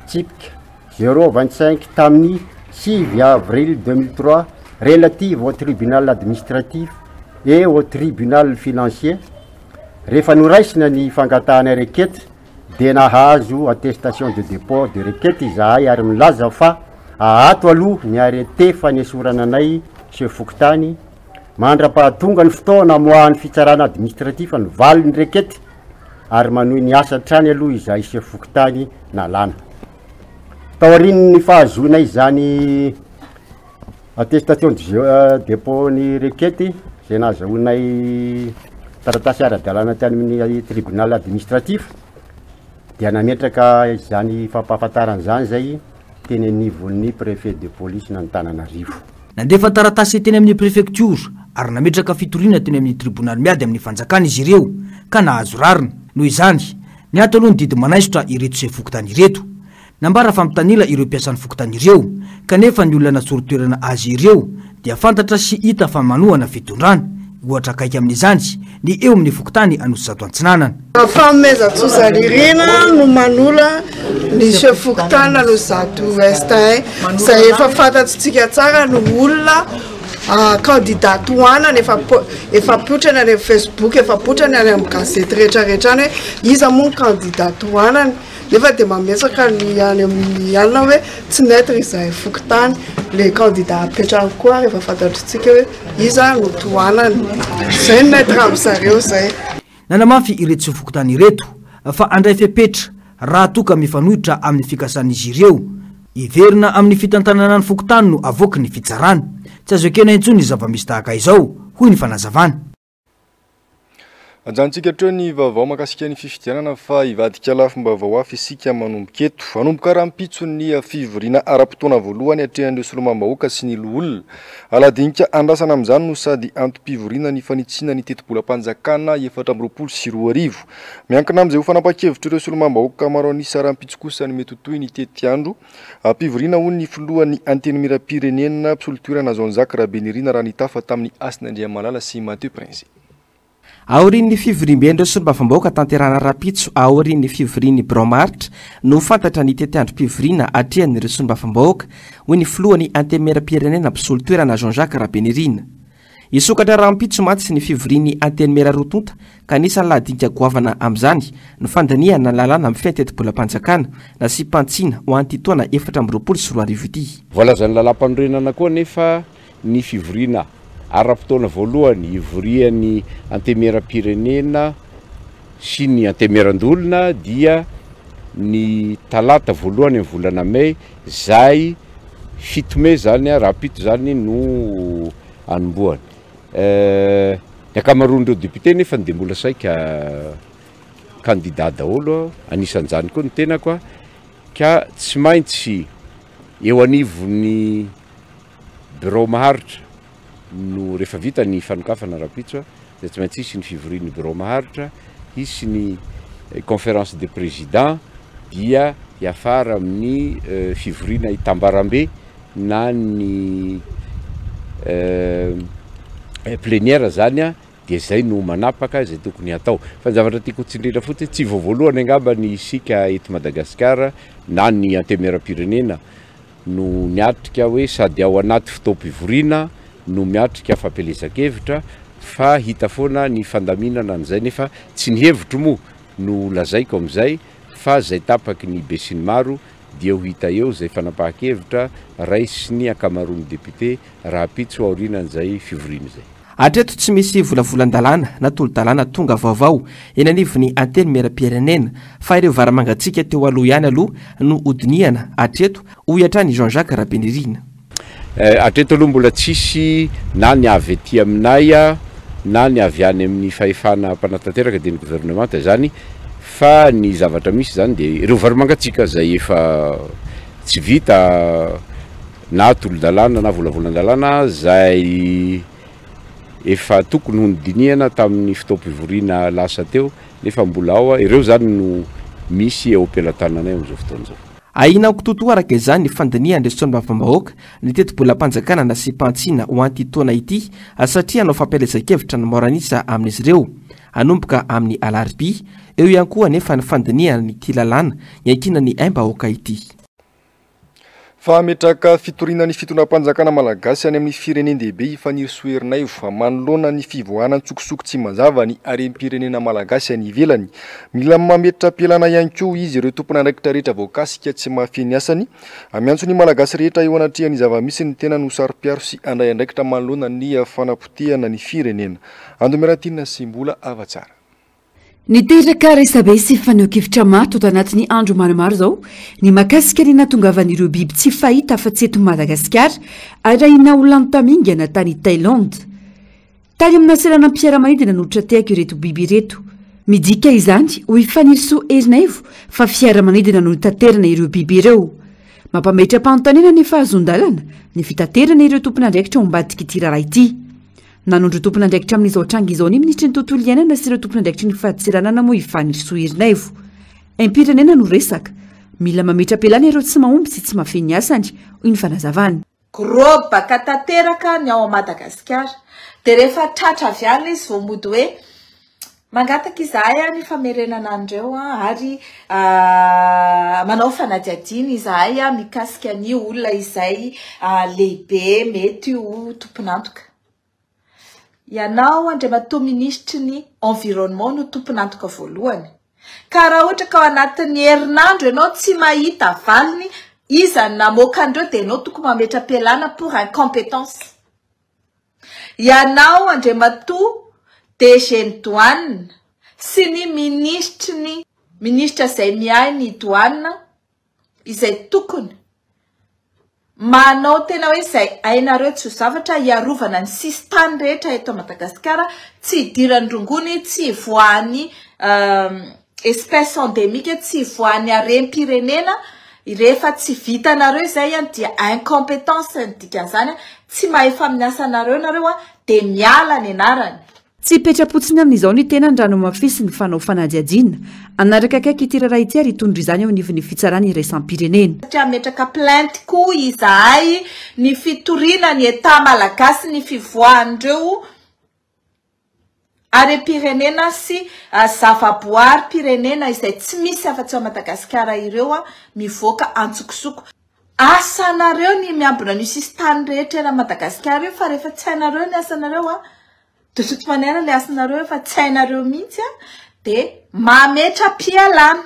[SPEAKER 11] tsipika 025 tamin'ny 9 avril 2003 relative au tribunal administratif et au tribunal financier. Rehefa noraisina ny fangatahana requête dia nahazo attestation de dépôt de requête izahay ary milaza fa ahato aloha ny arrêté fanesorana anay chef fokontany mandra-pahatonga ny fotoana amoahan'ny fitsarana administratif ny valin'ny requête ary manohy ny asa hatrany aloha izahay chef fokontany nalana. Taorian'ny fahazoanay izany Attestation de dépôt ny requête izay nahazahoanay taratasy ara-dalàna tany amin'ny tribunal administratif dia nametraka izany fampahafantarana izany izay teny anivon'ny préfet de police n'Antananarivo.
[SPEAKER 8] Nandefa taratasy teny amin'ny prefektiora ary nametraka fitoriana teny amin'ny tribonaly miady amin'ny fanjakana izy ireo ka nahazo rariny. Noho izany, niato aloha ny didy manaisotra ireto sefo fokontany ireto. Nambara fa mitanila ireo mpiasan'ny fokontany ireo, kanefa ny olona nasoro-toerana azy ireo dia fantatra sy hita fa manohana fitondrana. Ohatra akaiky amin'izany ny eo amin'ny fokontany Anosizato Antsinanana.
[SPEAKER 12] Fanomezan-tsoa Nirina no manola ny chef fokontany Anosizato Ouest 1, izay efa fantatsika tsara no olona candidat tohanana, efa efa potrany any amin'ny Facebook, efa potrany any amin'ny gazety rehetra rehetra any hoe iza moa ny candidat tohanany. Nefa dia mametraka ny any amin'ny alina hoe tsy neutre izahay fokontany, le candidat apetrany koa ary efa fantatritsika hoe iza no tohanany, zay ny neutre amin zareo zay.
[SPEAKER 8] Nanamafy ireto fokontany ireto fa handray fepetra raha toa ka mifanohitra amin'ny fikasan'izy ireo hiverina amin'ny fitantanana ny fokontany no avoaky ny fitsarana. Tsy azo ekena intsony ny zava-misy tahaka izao, hoy ny fanazavana.
[SPEAKER 1] Ajanontsika hatreo ny vaovao mahakasika ny fifidianana fa hivadika lafim-baovao hafa isika manomboka eto. Hanomboka rahampitso ny fivoriana ara-potoana voalohany atrehan'ireo solombavambahoaka sy ny loholona. Aladinika andrasana amin'izany no sady antom-pivoriana ny fanitsiana ny tetibolam-panjakana 2024. Miankina amin'izay ho fanapahan-kevitr'ireo solombavambahoaka maro an'isa rahampitso kosa ny mety ho tohin'ny tetiandro Am-pivoriana hoy ny filohan'ny Antenimierampirenena mpisolo toerana Jean Jacques Rabenirina raha nitafa tamin'i Hasina Andriamalala sy Mathieu Prince.
[SPEAKER 2] Aorian'ny fivoriamben'ireo solombavambahoaka tanterahana rahampitso aorian'ny fivorian'ny birao maharitra no ho fantatra ny tetiandrom-pivoriana atrehan'ireo solombavambahoaka, hoy ny filohan'ny Antenimierampirenena mpisolo toerana Jean Jacques Rabenirina. Hisokatra rahampitso mantsy ny fivorian'ny Antenimiera roa tonta ka anisan'ny lahadinika goavana amin'izany ny fandinihana ny lalàna mifehy ny tetibolam-panjakana nasiam-panitsiana ho an'ity taona 2024 ity.
[SPEAKER 4] Voalazan'ny lalàmpanorenana koa anefa ny fivoriana ara-potoana voalohany ivorian'ny Antenimierampirenena sy ny Antenimierandoholona dia. ny talata voalohany amin'ny volana mey, izay 7 mey izany, rahampitso izany no hanombohany. Ny ankamaroan'ireo député nefa dia mbola saika kandida daholo, anisan'izany koa ny tenako, ka tsy maintsy eo anivon'ny birao maharitra no rehefa vita ny fanokafana rahampitso dia tsy maintsy hisy ny fivorian'ny birao maharitra, hisy ny conférence des présidents dia hiafara amin'ny fivoriana itambarambe na ny plénière zany dia zay no manapaka izay tokony hatao. Fa ny zavatra tiako hotsindriana fotsiny, tsy vao voalohany angamba ny isika eto Madagasikara na ny Antenimierampirenena no miatrika hoe sady ao anaty fotoam-pivoriana no miatrika fampielezan-kevitra fa hita foana ny fandaminana an'izay nefa tsy ny hevitro moa no lazaiko amin'izay fa zay tapaky ny besinimaro dia ho hita eo izay fanapahan-kevitra raisin'ny ankamaroan'ny député rahampitso aorianan'izay fivoriana izay.
[SPEAKER 2] Hatreto tsy misy volavolan-dalàna na tolo-dalàna tonga vaovao eny anivon'ny Antenimierampirenena fa ireo vara-mangatsiaka teo aloha ihany aloha no hodinihana hatreto, hoy hatrany i Jean Jacques Rabenirina.
[SPEAKER 4] Hatreto aloha mbola tsisy na ny avy aty aminay na ny avy any amin'ny fahefana mpanatanteraka dia ny governemanta izany fa ny zavatra misy izany dia ireo varo-mangatsiaka izay efa tsy vita na tolo-dalàna na volavolan-dalàna izay efa tokony ho nodinihana tamin'ny fotoam-pivoriana lasa teo nefa mbola ao, ireo izany no misy eo am-pelatananay amin'izao fotoana izao.
[SPEAKER 2] Ahiana ho kitoatoa araka izany ny fandinihan'ireo solombavambahoaka ny tetibolam-panjakana nasiam-pahantsiana ho an'ity taona ity satria hanao fampielezan-kevitra ny maro an'isa amin'izy ireo hanomboka amin'ny alarobia. Eo ihany koa anefa ny fandinihana ity lalàna iankinan'ny aim-bahoaka ity.
[SPEAKER 1] Fa hametraka fitoriana ny fitondram-panjakana malagasy any amin'ny firenen-dehibe i Fanirisoa Ernaivo manoloana ny fivoahana an-tsokosoko tsy mazava ny harem-pirenena malagasy any ivelany. Mila mametra-pialana ihany koa izy ireo tompon'andraikitra rehetra voakasika tsy mahafehy ny asany. Miantso ny malagasy rehetra eo anatrehan'ny zava-misy ny tenany ho saro-piaro sy handray andraikitra manoloana ny fanapotehana ny firenena. Ando Miaratiana sy Mbola Havatsara.
[SPEAKER 13] Niteraka resabe sy fanehoan-kevitra maro tato anatin'ny andro maromaro izao ny mahakasika ny nahatongavan'ireo biby tsy fahita afa-tsy eto Madagasikara arahina ho lany tamingana tany Thaïlande. Tany amina seranam-piaramanidina no tra-tehaka ireto biby ireto. Midika izany, hoy Fanirisoa Ernaivo, fa fiaramanidina no nitaterana ireo biby ireo. Mampametra-panontaniana ny fahazoan-dalana ny fitaterana ireo tompon'andraikitra ao ambadik'ity raharaha ity. Nanondro tompon'andraikitra amin'izao tranga izao ny minisitry ny tontolo iainana sy ireo tompon'andraikitry ny fadintseranana moa i Fanirisoa Ernaivo. Aim-pirenena no resaka. Mila mametra-pialana ireo tsy mahomby sy tsy mahafehy ny asany, hoy ny fanazavany.
[SPEAKER 14] Gros baka tanteraka ny ao Madagasikara. Dia rehefa tratra avy any izy vao mody hoe mangataka izahay ny famerenana an'ireo ary manao fanadihadiana izahay mikasika ny olona izay lehibe mety ho tompon'antoka. Ianao Andriamatoa Minisitry ny Environnement no tompon'antoka voalohany. Ka raha ohatra ka ao anatin'ny herinandro ianao tsy mahita valiny iza no namoaka an'ireo dia ianao tokony mametra-pialana pour incompétence. Ianao Andriamatoa DG ny Douane sy ny Minisitry ny Minisitra izay miahy ny Douane izay tokony manao tena hoe izay hainareo tsy ho zavatra hiarovana ny sisintany rehetra eto Madagasikara tsy hidiran'ny rongony, tsy hivoahan'ny espèce endémique, tsy hivoahan'ny harem-pirenena, rehefa tsy vitanareo izay dia incompétence ny dikan'izany, tsy mahefa amin'ny asanareo nareo dia miala ny anarany.
[SPEAKER 13] Tsy hipetra-potsiny amin'izao ny tenany raha nohamafisiny fa hanao fanadihadiana. Hanaraka akaiky ity raharaha ity ary hitondra izany eo anivon'ny fitsarana iraisam-pirenena.
[SPEAKER 14] Satria hametraka plainte koa izahay ny fitoriana ny Etat malagasy ny fivoahan'ireo harem-pirenena sy zavaboarim-pirenena izay tsy misy afa-tsy ao Madagasikara ireo mivoaka antsokosoko. Asanareo ny miambina an'io sisintany rehetra eran'i Madagasikara io fa rehefa tsy hainareo ny asanareo an, de toute manière le asanareo efa tsy hainareo mihitsy an, de mametra-pialana.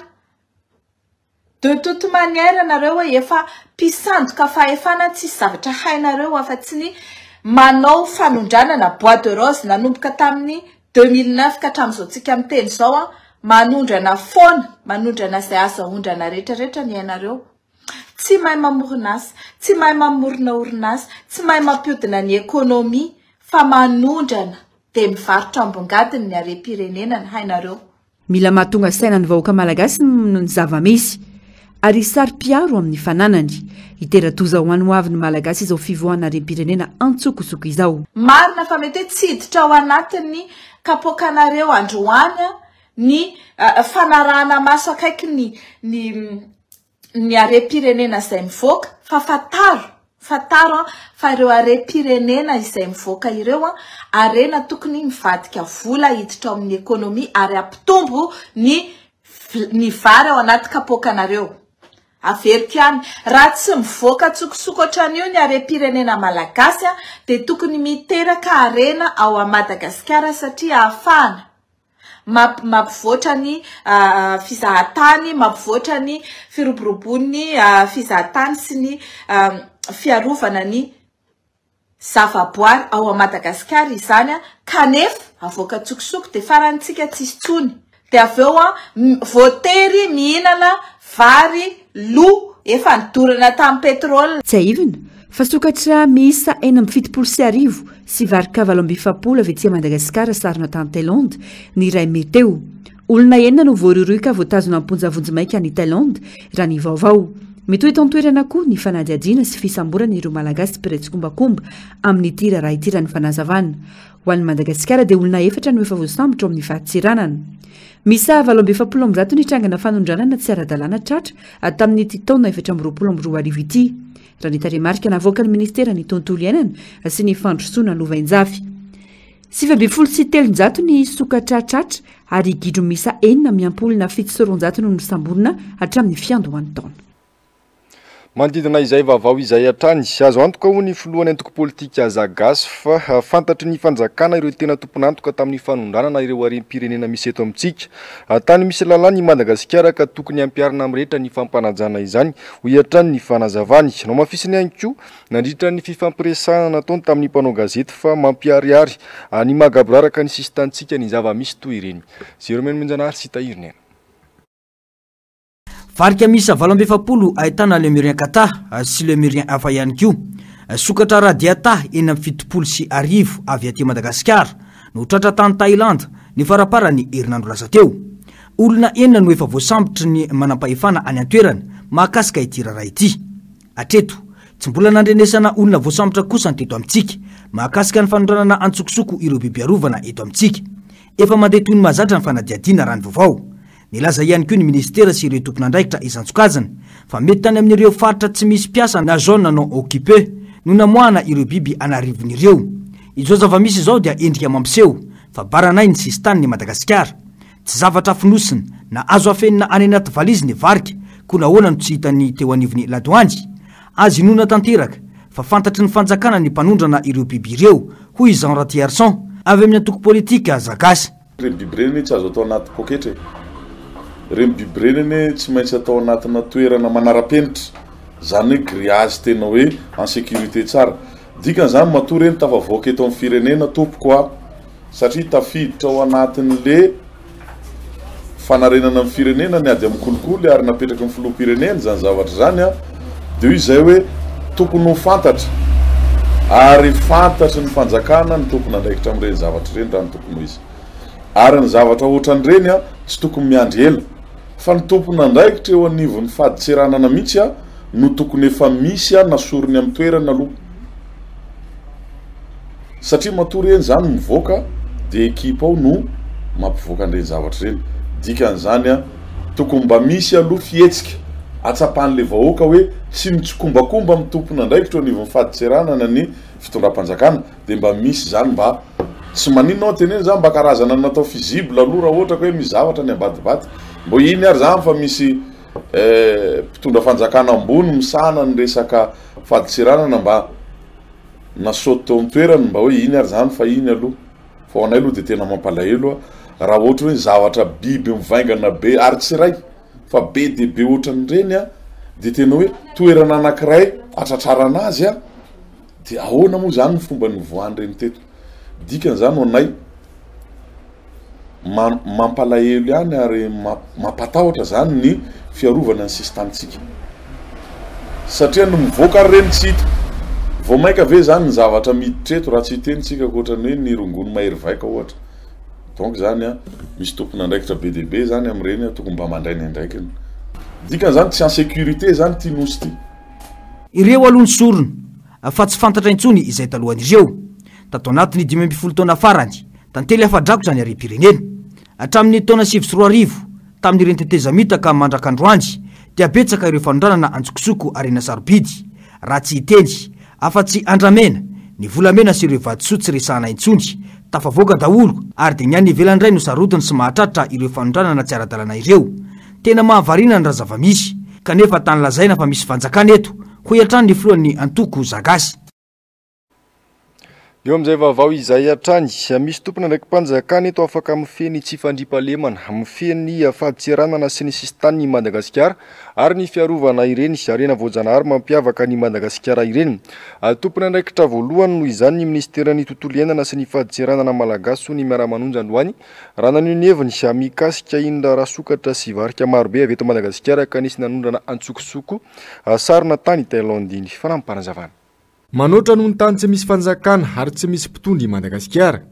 [SPEAKER 14] De toute manière nareo efa mpisandoka fahefana tsisy zavatra hainareo afa-tsy ny manao fanondranana bois de rose nanomboka tamin'ny 2009 ka hatramin'izao tsika miteny izao an. Manondrana foana, manondrana izay azo aondrana rehetra rehetra ny hainareo. Tsy mahay mamorona asa, tsy mahay mamorona orinasa, tsy mahay mampiodina ny économie fa manondrana dia mivarotra ambongadiny ny harem-pirenena ny hainareo.
[SPEAKER 13] Mila mahatonga saina ny vahoaka malagasy ny zava-misy ary saro-piaro amin'ny fananany. Hitera-doza ho an'ny hoavin'ny Malagasy izao fivoahana harem-pirenena antsokosoko izao.
[SPEAKER 14] Marina fa mety hoe tsy hiditra ao anatin'ny kapoakanareo androany ny fanarahana maso akaiky ny ny ny harem-pirenena izay mivoaka fa fantaro, fantaro an, fa ireo harem-pirenena izay mivoaka ireo an, harena tokony mivadika vola hiditra ao amin'ny économie ary hampitombo ny ny vary ao anaty kapoakanareo. Averiko ihany, raha tsy mivoaka an-tsokosoko ohatran'io ny harem-pirenena malagasy an, dia tokony miteraka harena ao à Madagasikara satria ahafahana mampivoatra ny fizahatany, mampivoatra ny firoborobon'ny fizahatany sy ny fiarovana ny zavaboary ao a Madagasikara izany kanefa avoaka an-tsokosoko dia farany tsika tsisy tsony dia avy eo voatery mihinana vary lo efa nodorana tamin'ny pétrole.
[SPEAKER 13] Tsiahivina fa sokatra miisa 1076 sy varika 48 avy aty Madagasikara sarona tany Thaïlande ny iray mey teo. Olona enina no voarohirohy ka voatazona am-ponja vonjimaika any Thaïlande, raha ny vaovao. Mitohy eto an-toerana koa ny fanadihadiana sy fisamborana ireo Malagasy mpiray tsikombakomba amin'ity raharaha ity raha ny fanazavana. Ho an'i Madagasikara dia olona efatra no efa voasambotra ao amin'ny fadintseranana. Miisa 148 ny trangana fanondranana tsy ara-dalàna tratra tamin'ity taona 2024 ity, raha ny tarehimarika navoakan'ny minisiteran'ny Tontolo iainana sy ny fandrosoana lovainjafy. 319 ny sokatra tratra ary gidro miisa enina miampy olona 207 no nosamborina hatramin'ny fiandohan'ny taona.
[SPEAKER 1] Manodidina izay vaovao izay hatrany, azo antoka hoy ny filohan'ny antoko politika Zagasy fa fantatry ny fanjakana ireo tena tompon'antoka tamin'ny fanondranana ireo harem-pirenena misy eto amintsika. Tany misy lalàna i Madagasikara ka tokony hampiharina amin'ny rehetra ny fampanajana izany, hoy hatrany ny fanazavany. Nohamafisiny ihany koa nandritra ny fifampiresahana nataony tamin'ny mpanao gazety fa mampiharihary ny maha gaboraraka ny sisintanintsika ny zava-misy toy ireny. Jerome Monjanahary sy Tahiry Nena.
[SPEAKER 8] Varika miisa 48 ahitana Lemurien Kata sy Lemurien hafa ihany koa. Sokatra radiata 1076 avy aty Madagasikara no tratra tany Thaïlande ny faramparan'ny herinandro lasa teo. Olona enina no efa voasambotry ny manampahefana any an-toerana mahakasika ity raharaha ity. Hatreto, tsy mbola nandrenesana olona voasambotra kosa ny teto amintsika mahakasika ny fanondranana antsokosoko ireo biby arovana eto amintsika. Efa mandeha toy ny mahazatra ny fanadihadiana raha ny vaovao. Nilaza ihany koa ny minisitera sy ireo tompon'andraikitra isan-tsokajiny fa mety tany amin'ireo faritra tsy misy mpiasa na zone non occupée no namoahana ireo biby an'arivony ireo. Izao zava-misy izao dia endrika mampiseho fa baranay ny sisin-tanin'i Madagasikara. Tsy zavatra fonosina na azo afenina any anaty valizy ny varika, koa nahoana no tsy hitan'ny teo anivon'ny ladoany? Azo inoana tanteraka fa fantatry ny fanjakana ny mpanondrana ireo biby ireo, hoy i Jean Ratiarison, avy amin'ny antoko politika Zagasy.
[SPEAKER 9] Ireny biby ireny anie tsy azo atao anaty poketra e! Ireny biby ireny anie tsy maintsy atao anatina toerana manara-penitra, izany hoe grillage tena hoe en sécurité tsara. Dikan'izany matoa ireny tafavoaka eto amin'ny firenena tompoko a! Satria tafiditra ao anatin'le fanarenana ny firenena ny ady amin'ny kolikoly ary napetraky ny filoham-pirenena izany zavatra izany an, dia hoy izay hoe tokony ho fantatra ary fantatry ny fanjakana ny tompon'andraikitra amin'ireny zavatra ireny raha ny tokony ho izy. Ary ny zavatra ohatran'ireny an, tsy tokony miandry ela fa ny tompon'andraikitra eo anivon'ny fadintseranana mihitsy an no tokony efa misy an nasoriny amin'ny toerana aloha. Satria matoa reny zany mivoaka de equipe ao no mampivoaka an'ireny zavatra ireny. Dikan'izany an, tokony mba misy aloha fihetsika atsapan'le vahoaka hoe tsy mitsikombakomba amin'ny tompon'andraikitra eo anivon'ny fadintseranana ny fitondram-panjakana de mba misy zany mba tsy maninona aho teneno zany mba karazana natao fusible aloha raha ohatra ka hoe misy zavatra ny ambadibadika. Mbô iny ary zany fa misy mpitondra fanjakana ambony misahana ny resaka fadintseranana mba Nasaoty teo an-toerany mba hoe iny ary zany fa iny aloha. Fa ho anay aloha dia tena mampalahelo a, raha ohatra hoe zavatra biby mivaingana be ary tsy iray fa be dia be ohatran'ireny a, dia tena hoe toerana anankiray atratrarana azy a, dia ahoana moa zany ny fomba nivoahan'ireny teto? Dikany zany ho anay. Mampalahelo ihany ary mampatahotra zany ny fiarovana ny sisintanintsika. Satria ny mivoaka ary ireny tsy hita. Vao maika ve zany ny zavatra miditra eto raha tsy hiteny tsika ankoatra ny hoe ny rongony mahery vaika ohatra. Donc zany an, misy tompon'andraikitra be dia be zany amin'ireny an, tokony mba mandray ny andraikiny. Dikan'izany tsy en sécurité zany ity nosy ity.
[SPEAKER 8] Ireo aloha ny sorona, fa tsy fantatra intsony izay talohan'ireo. Tato anatin'ny 15 taona farany, tantely afa-drakotra ny harem-pirenena. Hatramin'ny taona 2009, tamin'ireny tetezamita ka mandrak'androany, dia betsaka ireo fanondranana antsokosoko harena sarobidy, raha tsy hiteny afa-tsy andramena, ny volamena sy ireo vatosoa tsy resahana intsony, tafavoaka daholo ary dia ny any ivelany indray no sarotiny sy mahatratra ireo fanondranana tsy ara-dalàna ireo. Tena mahavariana ny raha zava-misy, kanefa tany lazaina fa misy fanjakana eto, hoy hatrany ny filohan'ny antoko Zagasy.
[SPEAKER 1] Eo amin'izay vaovao izay hatrany, misy tompon'andraiki-panjakana eto afaka mifehy ny tsy fandriampahalemana, mifehy ny fadintseranana sy ny sisintanin'i Madagasikara ary ny fiarovana ireny harena voajanahary mampiavaka an'i Madagasikara ireny. Tompon'andraikitra voalohany noho izany ny minisiteran'ny tontolo iainana sy ny fadintseranana malagasy hoy ny Miara-manonja androany raha naneho ny heviny mikasika iny raharaha sokatra sy varika marobe avy eto Madagasikara ka nisy nanondrana antsokosoko sarona tany Thaïlande iny. Fanampim-panazavana. Manoatra noho ny tany tsy misy fanjakana ary tsy misy mpitondra i Madagasikara.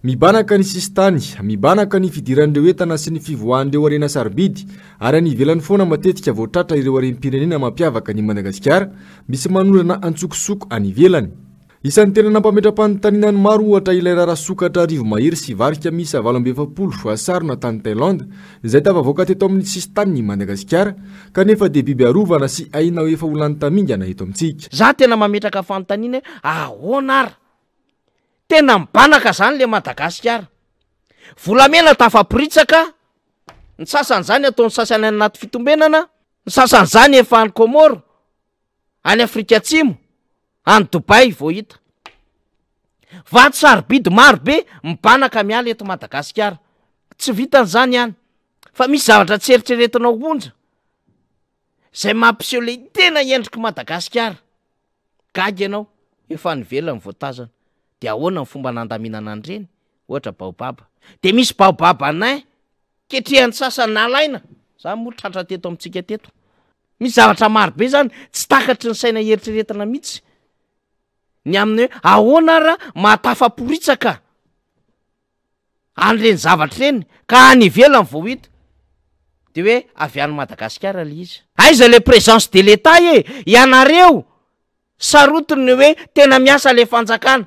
[SPEAKER 1] Mibanaka ny sisintany, mibanaka ny fidiran'ireo entana sy ny fivoahan'ireo harena sarobidy ary any ivelany foana matetika vao tratra ireo harem-pirenena mampiavaka an'i Madagasikara, misy manondrana antsokosoko any ivelany. Isan'ny tena nampametra-panontaniana ny maro ohatra ilay raharaha sokatra rivomahery sy varika miisa 48 sarona tany Thaïlande izay tafavoaka teto amin'ny sisintanin'i Madagasikara kanefa dia biby arovana sy ahiana ho efa ho lany tamingana eto amintsika.
[SPEAKER 15] Za tena mametraka fanontaniana hoe ahoana ara? Tena mibanaka zany le Madagasikara. Volamena tafaporitsaka, ny sasany zany ataon'ny sasany any anaty fitombenana, ny sasany zany efa any Comores, any Afrika Atsimo, any Dubaï vao hita. Vato sarobidy maro be mibanaka miala eto Madagasikara. Tsy vitan'izany ihany fa misy zavatra tsy eritreretinao onja izay mampiseho le tena endrik'i Madagasikara. Gaga ianao, efa any ivelany vao tazana. De ahoana ny fomba nandaminana an'ireny? Ohatra baobab. De misy baobab nain ketrehan'ny sasany nalaina, zany moa tratra teto amintsika teto. Misy zavatra maro be zany tsy takatry ny saina eritreretina mihitsy ny amin'ny hoe ahoana ara mahatafaporitsaka an'ireny zavatra ireny ka any ivelany vao hita de hoe avy any Madagasikara le izy. Aiza le présence de l'Etat e? Ianareo sarotiny ny hoe tena miasa le fanjakana.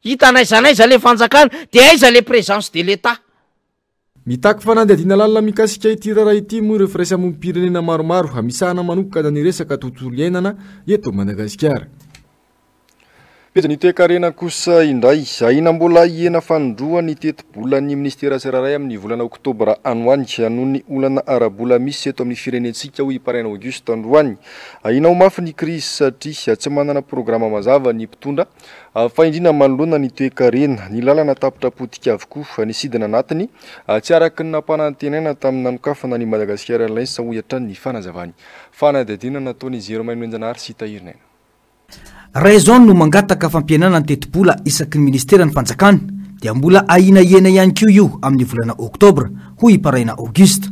[SPEAKER 15] Hita n'aiza n'aiza le fanjakana de aiza le présence de l'Etat?
[SPEAKER 1] Mitaky fanadihadiana lalina mikasika ity raharaha ity moa ireo firaisamonim-pirenena maromaro misahana manokana ny resaka tontolo iainana eto Madagasikara. Ny toekarena kosa indray, ahiana mbola hihena fanindroany ny tetibolan'ny minisitera tsirairay amin'ny volana oktobra any ho any noho ny olana ara-bola misy eto amin'ny firenentsika, hoy i Paraina Auguste androany. Ahiana ho mafy ny krizy satria tsy manana programa mazava ny mpitondra Fa indrindra manoloana ny toekarena, ny lalana tapitra potika avokoa, ny sidina anatiny tsy araka ny nampanantenaina tamin'ny nanokafana ny Madagascar Airlines, hoy hatrany ny fanazavany. Fanadihadiana nataon'i Jerome Noenjanahary sy Tahirin'Aina.
[SPEAKER 8] Raha izao no mangataka fampihenana ny tetibola isaky ny ministeran'ny fanjakana dia mbola ahiana hihena ihany koa io amin'ny volana oktobra, hoy i Paraina Auguste.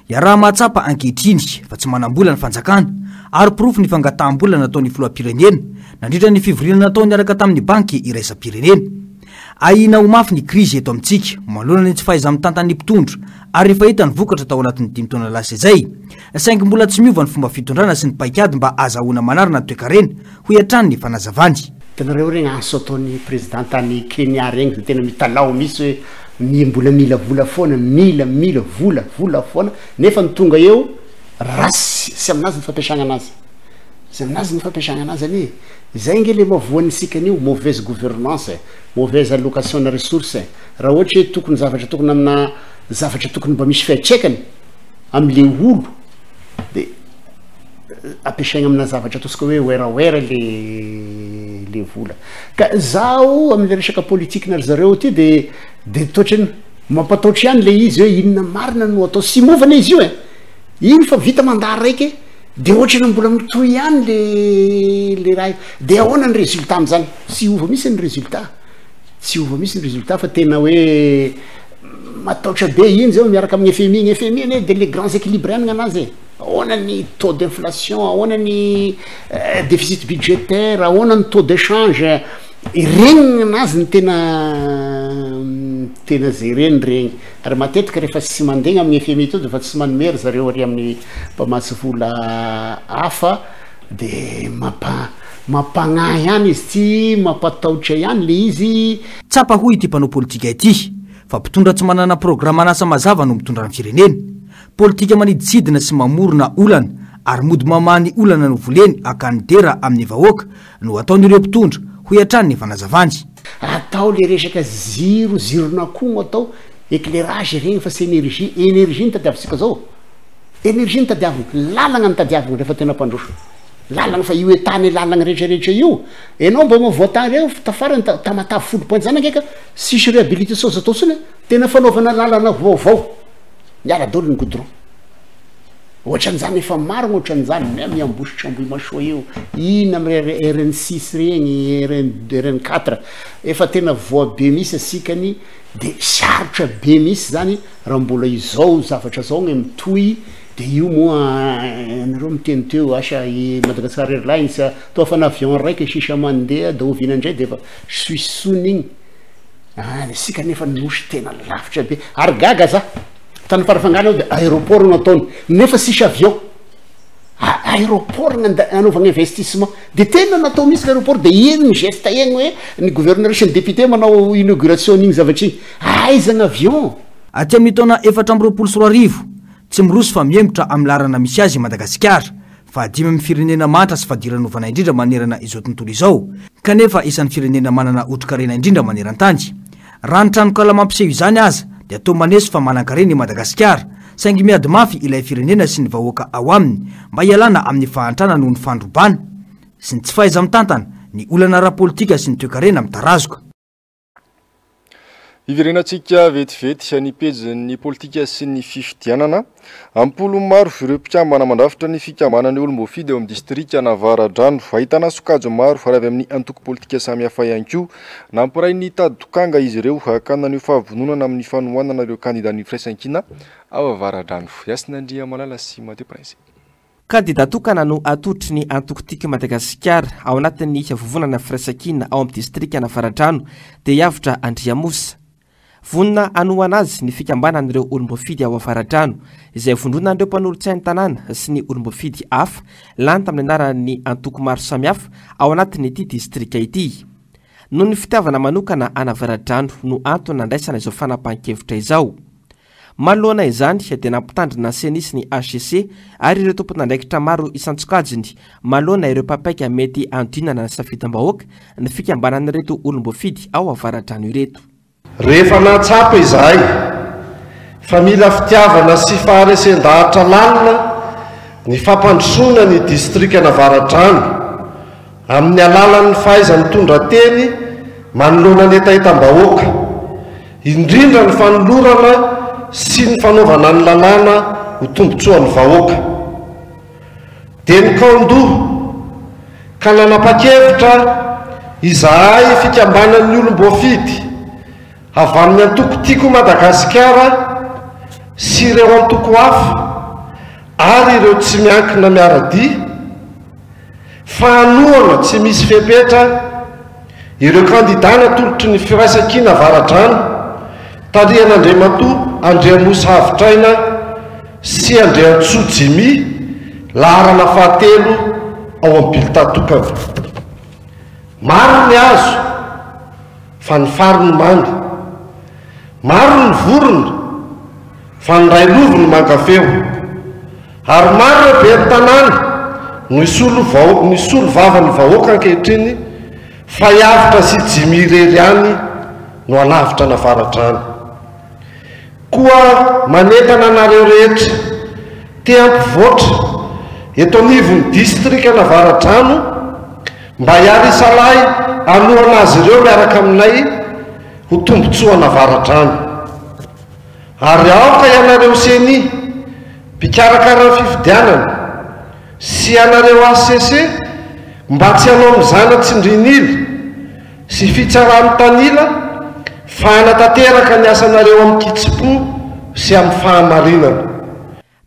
[SPEAKER 8] Iaraha-mahatsapa ankehitriny fa tsy manam-bola ny fanjakana ary porofo ny fangataham-bola nataon'ny filoham-pirenena nandritra ny fivoriana natao niaraka tamin'ny banky iraisam-pirenena. Ahiana ho mafy ny krizy eto amintsika manoloana ny tsy fahaiza-mitantan'ny mpitondra ary efa hita ny vokatra tao anatin'ny dimy taona lasa izay. Saingy mbola tsy miova ny fomba fitondrana sy ny paikady mba azahoana manarina ny toekarena, hoy hatrany ny fanazavany.
[SPEAKER 11] Hitanareo regny antso ataon'ny président tany Kenya regny zay tena mitalaho mihitsy hoe mi mbola mila vola foana, mila mila vola vola foana nefa ny tonga eo ratsy sy aminazy ny fampiasagna anazy, sy aminazy ny fampiasagna anazy anie e, zay nge le mahavoan'ny isika an'io, mauvaise gouvernance e, mauvaise allocation na ressource e, raha ohatra hoe tokony zavatra tokony amina zavatra tokony mba misy fiantraikany amle olo de ampiasaigna amina zavatra ataontsika hoe werawera le le vola. Ka zaho amle resaka politique-na ry zareo ty de de toatrany mampataotro ihany le izy hoe inona marina no atao, sy miova anie izy io e, iny fa vita mandat raiky de ohatrany mbola mitohy ihany le le raha io, de ahoana ny résultat am'zany? Tsy hiova mihitsy ny résultat, tsy hiova mihitsy ny résultat fa tena hoe.
[SPEAKER 16] Mataotra be iny zao miaraka amin'ny FMI, ny FMI anie de les grands équilibres ihany gn'anazy e, ahoana ny taux d'inflation, ahoana ny déficit budgétaire, ahoana ny taux d'échange, ireny gn'anazy no tena tena jereny regny, ary matetika rehefa tsy mandeha amin'ny FMI to de efa tsy manome ry zareo ary amin'ny mpamatsy vola hafa de mampa- mampagnahy ihany izy ity, mampatahotra ihany le izy.
[SPEAKER 8] Tsapa hoy ity mpanao politika ity fa mpitondra tsy manana programan'asa mazava no mitondra ny firenena. Politika manidintsidina sy mamorona olana ary mody mamaha ny olana novoleny hakany dera amin'ny vahoaka no ataon'ireo mpitondra, hoy hatrany ny fanazavany.
[SPEAKER 16] Atao le resaka jiro, jiron'akoho no atao, éclairage regny fa tsy énergie, énergie no tadiavintsika zao, énergie no tadiavina, lalagna no tadiavina rehefa tena hampandroso, lalagna fa io état ny lalagna retraretra io, enao mba mavoa tany reo tafarany tamatave foulpointe zany ange ka Tsisy réhabilitation azo atao tsony a, tena fanaovana lalana vaovao, miala daholo ny goudron, ohatran'izany efa maro ny ohatran'izany même i Ambositra Ambohimasoa io, iny am RN six regny, RN deux, RN quatre, efa tena voa be mihitsy asikany de sarotra be mihitsy zany raha mbola izao zavatra zao ny mitohy de io moa ianareo miteny teo asa i Madagascar Airlines toa fa na avion raika sisa mandeha de oviana indray de efa Suissoun igny ah isika nefa nosy tena lavitra be ary gaga za tany Farafangana aho de aéroport no ataony nefa sisy avion aéroport ny anaovagna investissement de tena natao mihitsy aéroport de iny ny geste eny hoe ny gouverneur sy ny député manao inauguration an'igny zavatra igny aiza ny avion.
[SPEAKER 8] Aty amin'ny taona 2024, tsy miroso fa mihemotra amin'ny laharana misy azy i Madagasikara. Fahadimy amin'ny firenena mahantra sy fadiranovana indrindra manerana izao tontolo izao, kanefa isan'ny firenena manana otrikarena indrindra maneran-tany. Raha ny tranonkala mampiseho izany aza dia toa maneso fa manankarena i Madagasikara, saingy miady mafy ilay firenena sy ny vahoaka ao aminy mba hialana amin'ny fahantrana noho ny fandrobana sy ny tsy fahaiza-mitantana, ny olana ara-politika sy ny toekarena mitarazoka.
[SPEAKER 1] Hiverenantsika vetivety ny pejin'ny politika sy ny fifidianana. Am-polony maro ireo mpikambana mandrafitra ny fikambanan'ny olom-boafidy ao amin'ny distrikan'Avaradrano. Ahitana sokajy maro ary avy amin'ny antoko politika samihafa ihany koa. Nampiray ny tady dokanga izy ireo ka naneho fahavononana amin'ny fanohanana ireo kandidan'ny Firaisankina ao Avaradrano. Hasina Andriamalala sy Mathieu Prince.
[SPEAKER 2] Kandida tokana no atolotry ny antoko Tiako i Madagasikara ao anatin'ny vovonana Firaisankina ao amin'ny distrikan'Avaradrano dia i Avotra Andriamosa. Vonona hanohana azy ny fikambanan'ireo olom-boafidy ao Avaradrano, izay vondronan'ireo mpanolotsain'ny tanàna sy ny olom-boafidy hafa lany tamin'ny anaran'ny antoko maro samihafa ao anatin'ity distrika ity. Noho ny fitiavana manokana an'Avaradrano no antony nandraisana izao fanapahan-kevitra izao. Manoloana izany dia nampitandrina ny Ceni sy ny hcc ary ireo tompon'andraikitra maro isan-tsokajiny manoloana ireo papaika mety hanodinana ny safidim-bahoaka ny fikambanan'ireto olom-boafidy ao Avaradrano ireto.
[SPEAKER 17] Rehefa nahatsapa izahay fa mila fitiavana sy faharesen-dahatra lalina ny fampandrosoana ny distrikan'Avaradrano amin'ny alalan'ny fahaiza-mitondra teny manoloana ny hetahetam-bahoaka, indrindra ny fanolorana sy ny fanaovana ny lalàna ho tombontsoan'ny vahoaka. Dia nikaon-doha ka nanapa-kevitra izahay fikambanan'ny olom-boafidy avy amin'ny antoko Tiako Madagasikara sy ireo antoko hafa ary ireo tsy miankina miara-dia fa hanohana tsy misy fepetra ireo kandidà natolotry ny Firaisankina Avaradrano tarihan'Andriamatoa Andriamosa Havotraina sy Andriantsoa Jimmy, laharana fahatelo ao amin'ny bulletin tokana. Maro ny hazo fa ny fary no manga. Maro ny vorona fa ny railovy no manga feo. Ary maro ireo ben'ny tanàna no hisolo nisolo vava ny vahoaka ankehitriny fa i Avotra sy Jimmy irery ihany no hanavotra an'Avaradrano. Koa manentana anareo rehetra te hampivoatra eto anivon'ny distrikan'Avaradrano mba hiara-hisalahy hanohana azy ireo miaraka aminay ho tombontsoan'Avaradrano. Ary aoka ianareo Ceni, mpikarakara ny fifidianana, sy ianareo hcc mba tsy hanao mizana tsindrin'ila sy fitsaran'ny tanila. Fa hanatanteraka ny asanareo amin-kitsim-po sy amin'ny fahamarinana.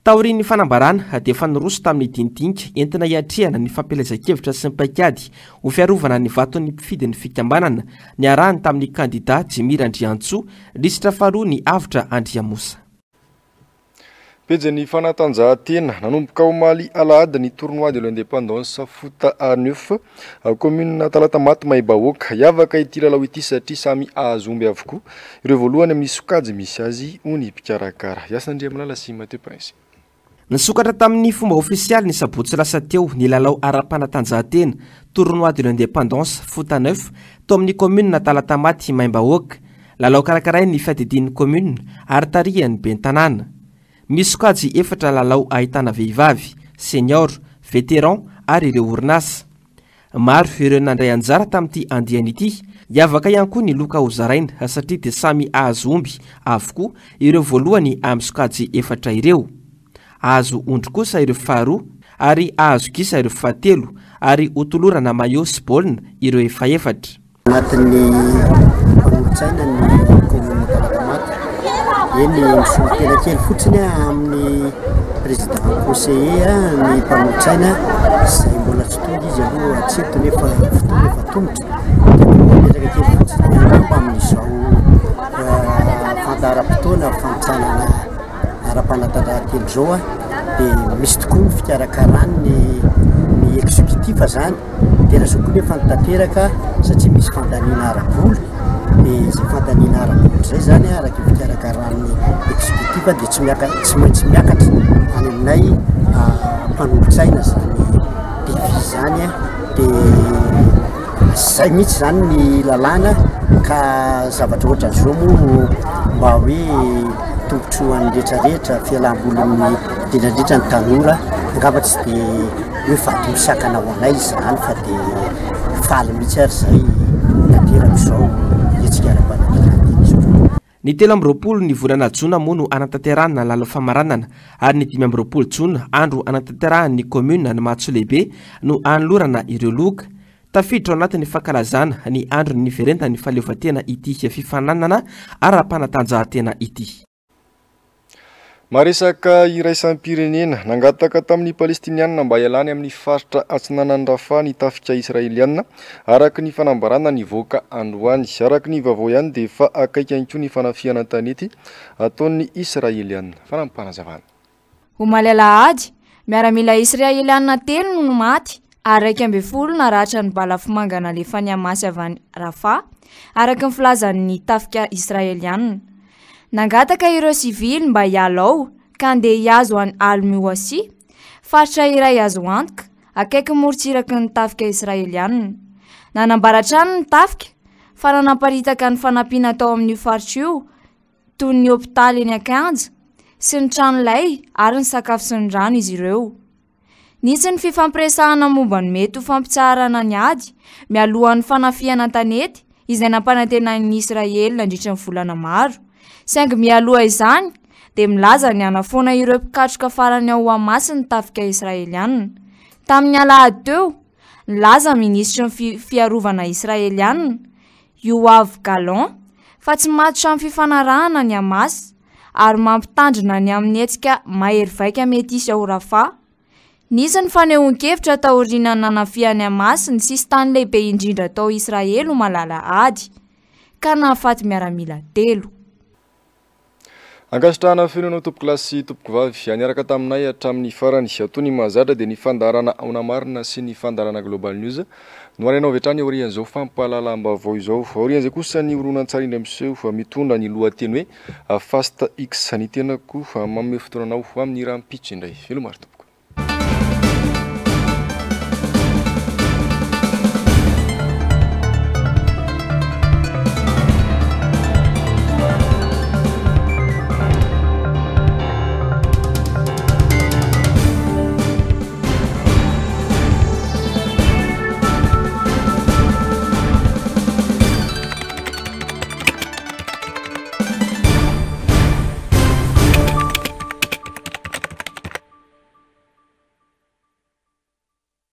[SPEAKER 2] Taorian'ny fanambarana dia efa niroso tamin'ny dinidinika entina hiatrehana ny fampielezan-kevitra sy ny paikady ho fiarovana ny vaton'ny mpifidy ny fikambanana niarahany tamin'ny kandida Jimmy Randriantsoa, lisitra faharoa ny Avotra Andriamosa.
[SPEAKER 1] Pejin'ny fanatanjahantena, nanomboka omaly alahady ny tournoi de l'indépendance foot à neuf, commune Talatamaty Mahibahoaka. Hiavaka ity lalao ity satria samy hahazo omby avokoa ireo voalohany amin'ny sokajy misy azy, hoy ny mpikarakara. Yas Andriamalala sy Mathieu Prince.
[SPEAKER 2] Nisokatra tamin'ny fomba ofisialy ny sabotsy lasa teo ny lalao ara-panatanjahantena Tournoi de l'Indépendance Foot à Neuf tao amin'ny kaominina Talatamaty Maimbahoaka. Lalao karakarain'ny fiadidian'ny kaominina ary tarihan'ny ben'ny tanàna. Misy sokajy efatra lalao ahitana vehivavy, senior, vétéran ary ireo orinasa. Maro ireo nandray anjara tamin'ity andiany ity. Hiavaka ihany koa ny loka hozaraina satria dia samy hahazo omby avokoa ireo voalohany amin'ny sokajy efatra ireo. Hahazo ondry kosa ireo faharoa ary hahazo gisa ireo fahatelo ary hotolorana maillot sy baolina ireo efa efatra.
[SPEAKER 18] Anatin'ny mpanolotsaina ny kaominina Talatamaty. Eny, misolo tena kely fotsiny amin'ny président conseiller ny mpanolotsaina izay mbola tsy tonga izy aloha hatreto nefa fotoana efa tongotra. Dia mipetraka kely fotsiny angamba amin'izao fandaharam-potoana fanintsanana ara-panatanjahantena izao dia misy tokoa ny fikarakarany ny exécutif izany. Dia lazao koa nefa ny tanteraka satria misy fandaniana ara-bola, dia izay fandaniana ara-bola izay izany araka ny fikarakaran'ny executif dia tsy miaka- tsy maintsy miakatra any aminay mpanolotsaina izany devis izany an, dia izay mihitsy izany ny lalàna ka zavatra ohatran'izao moa mba hoe tombontsoan'ny rehetrarehetra, fialam-bolin'ny indrindra indrindra ny tanora angamba tsy dia hoe vato misakana ho anay izany fa dia faly mihitsy ary izay tanteraka izao hetsika ara-panatanjahantena izao.
[SPEAKER 2] Ny 23 ny volana jona moa no hanatanterahana ny lalao famaranana ary ny 25 jona andro hanatanterahan'ny kaominina ny matso lehibe no hanolorana ireo loka. Tafiditra ao anatin'ny fankalazana ny andron'ny niverentan'ny fahaleovantena ity fifaninanana ara-panatanjahantena ity.
[SPEAKER 1] Maresaka iraisam-pirenena, nangataka tamin'ny Palestiniana mba hialany amin'ny faritra atsinanan'i Rafah ny tafika Israeliana, araka ny fanambarana nivoaka androany. Araka ny vaovao ihany dia efa akaiky ihany koa ny fanafihana an-tanety ataon'ny Israeliana. Fanampim-panazavana.
[SPEAKER 19] Omaly alahady, miaramila Israeliana telo no maty ary 11 naratra ny balafomanga nalefan'ny Hamas avy any Rafah, araka ny filazan'ny tafika Israeliana. Nangataka ireo sivily mba hiala ao ka handeha hihazo an'i Al-Muwasi, faritra iray azo antoka, akaiky morontsiraky ny tafika Israeliana. Nanambara hatrany ny tafika fa nanaparitaka ny fanampiana tao amin'io faritra io toy ny hopitaly eny an-kianja sy ny tranolay ary ny sakafo sy ny rano izy ireo. Nisy ny fifampiresahana momba ny mety ho fampitsaharana ny ady mialohan'ny fanafihana an-tanety izay nampanantenain'i Israely nandritra ny volana maro, saingy mialoha izany dia milaza ny hanafoana ireo mpikatroka farany ao Hamas ny tafika Israeliana. Tamin'ny alahady teo, nilaza ny minisitry ny fiarovana Israeliana, Yoav Gallant, fa tsy matotra amin'ny fifanarahana ny Hamas ary mampitandrina ny amin'ny hetsika mahery vaika mety hisy ao Rafah. Nisy ny fanehoan-kevitra taorian'ny nanafihan'ny Hamas ny sisintany lehibe indrindra tao Israely omaly alahady, ka nahafaty miaramila telo.
[SPEAKER 1] Ankasitrahana feno anao tompokolahy sy tompokovavy niaraka taminay hatramin'ny farany. Toy ny mahazatra dia ny fandaharana Aona Marina sy ny fandaharana Global News no harahinao avy hatrany aorian'izao fampahalalam-baovao izao. Aorian'izay kosa ny horonantsary indray miseho mitondra ny lohateny hoe Fast X. Ny tenako manome fotoana anao ho amin'ny rahampitso indray. Veloma ry tompoko.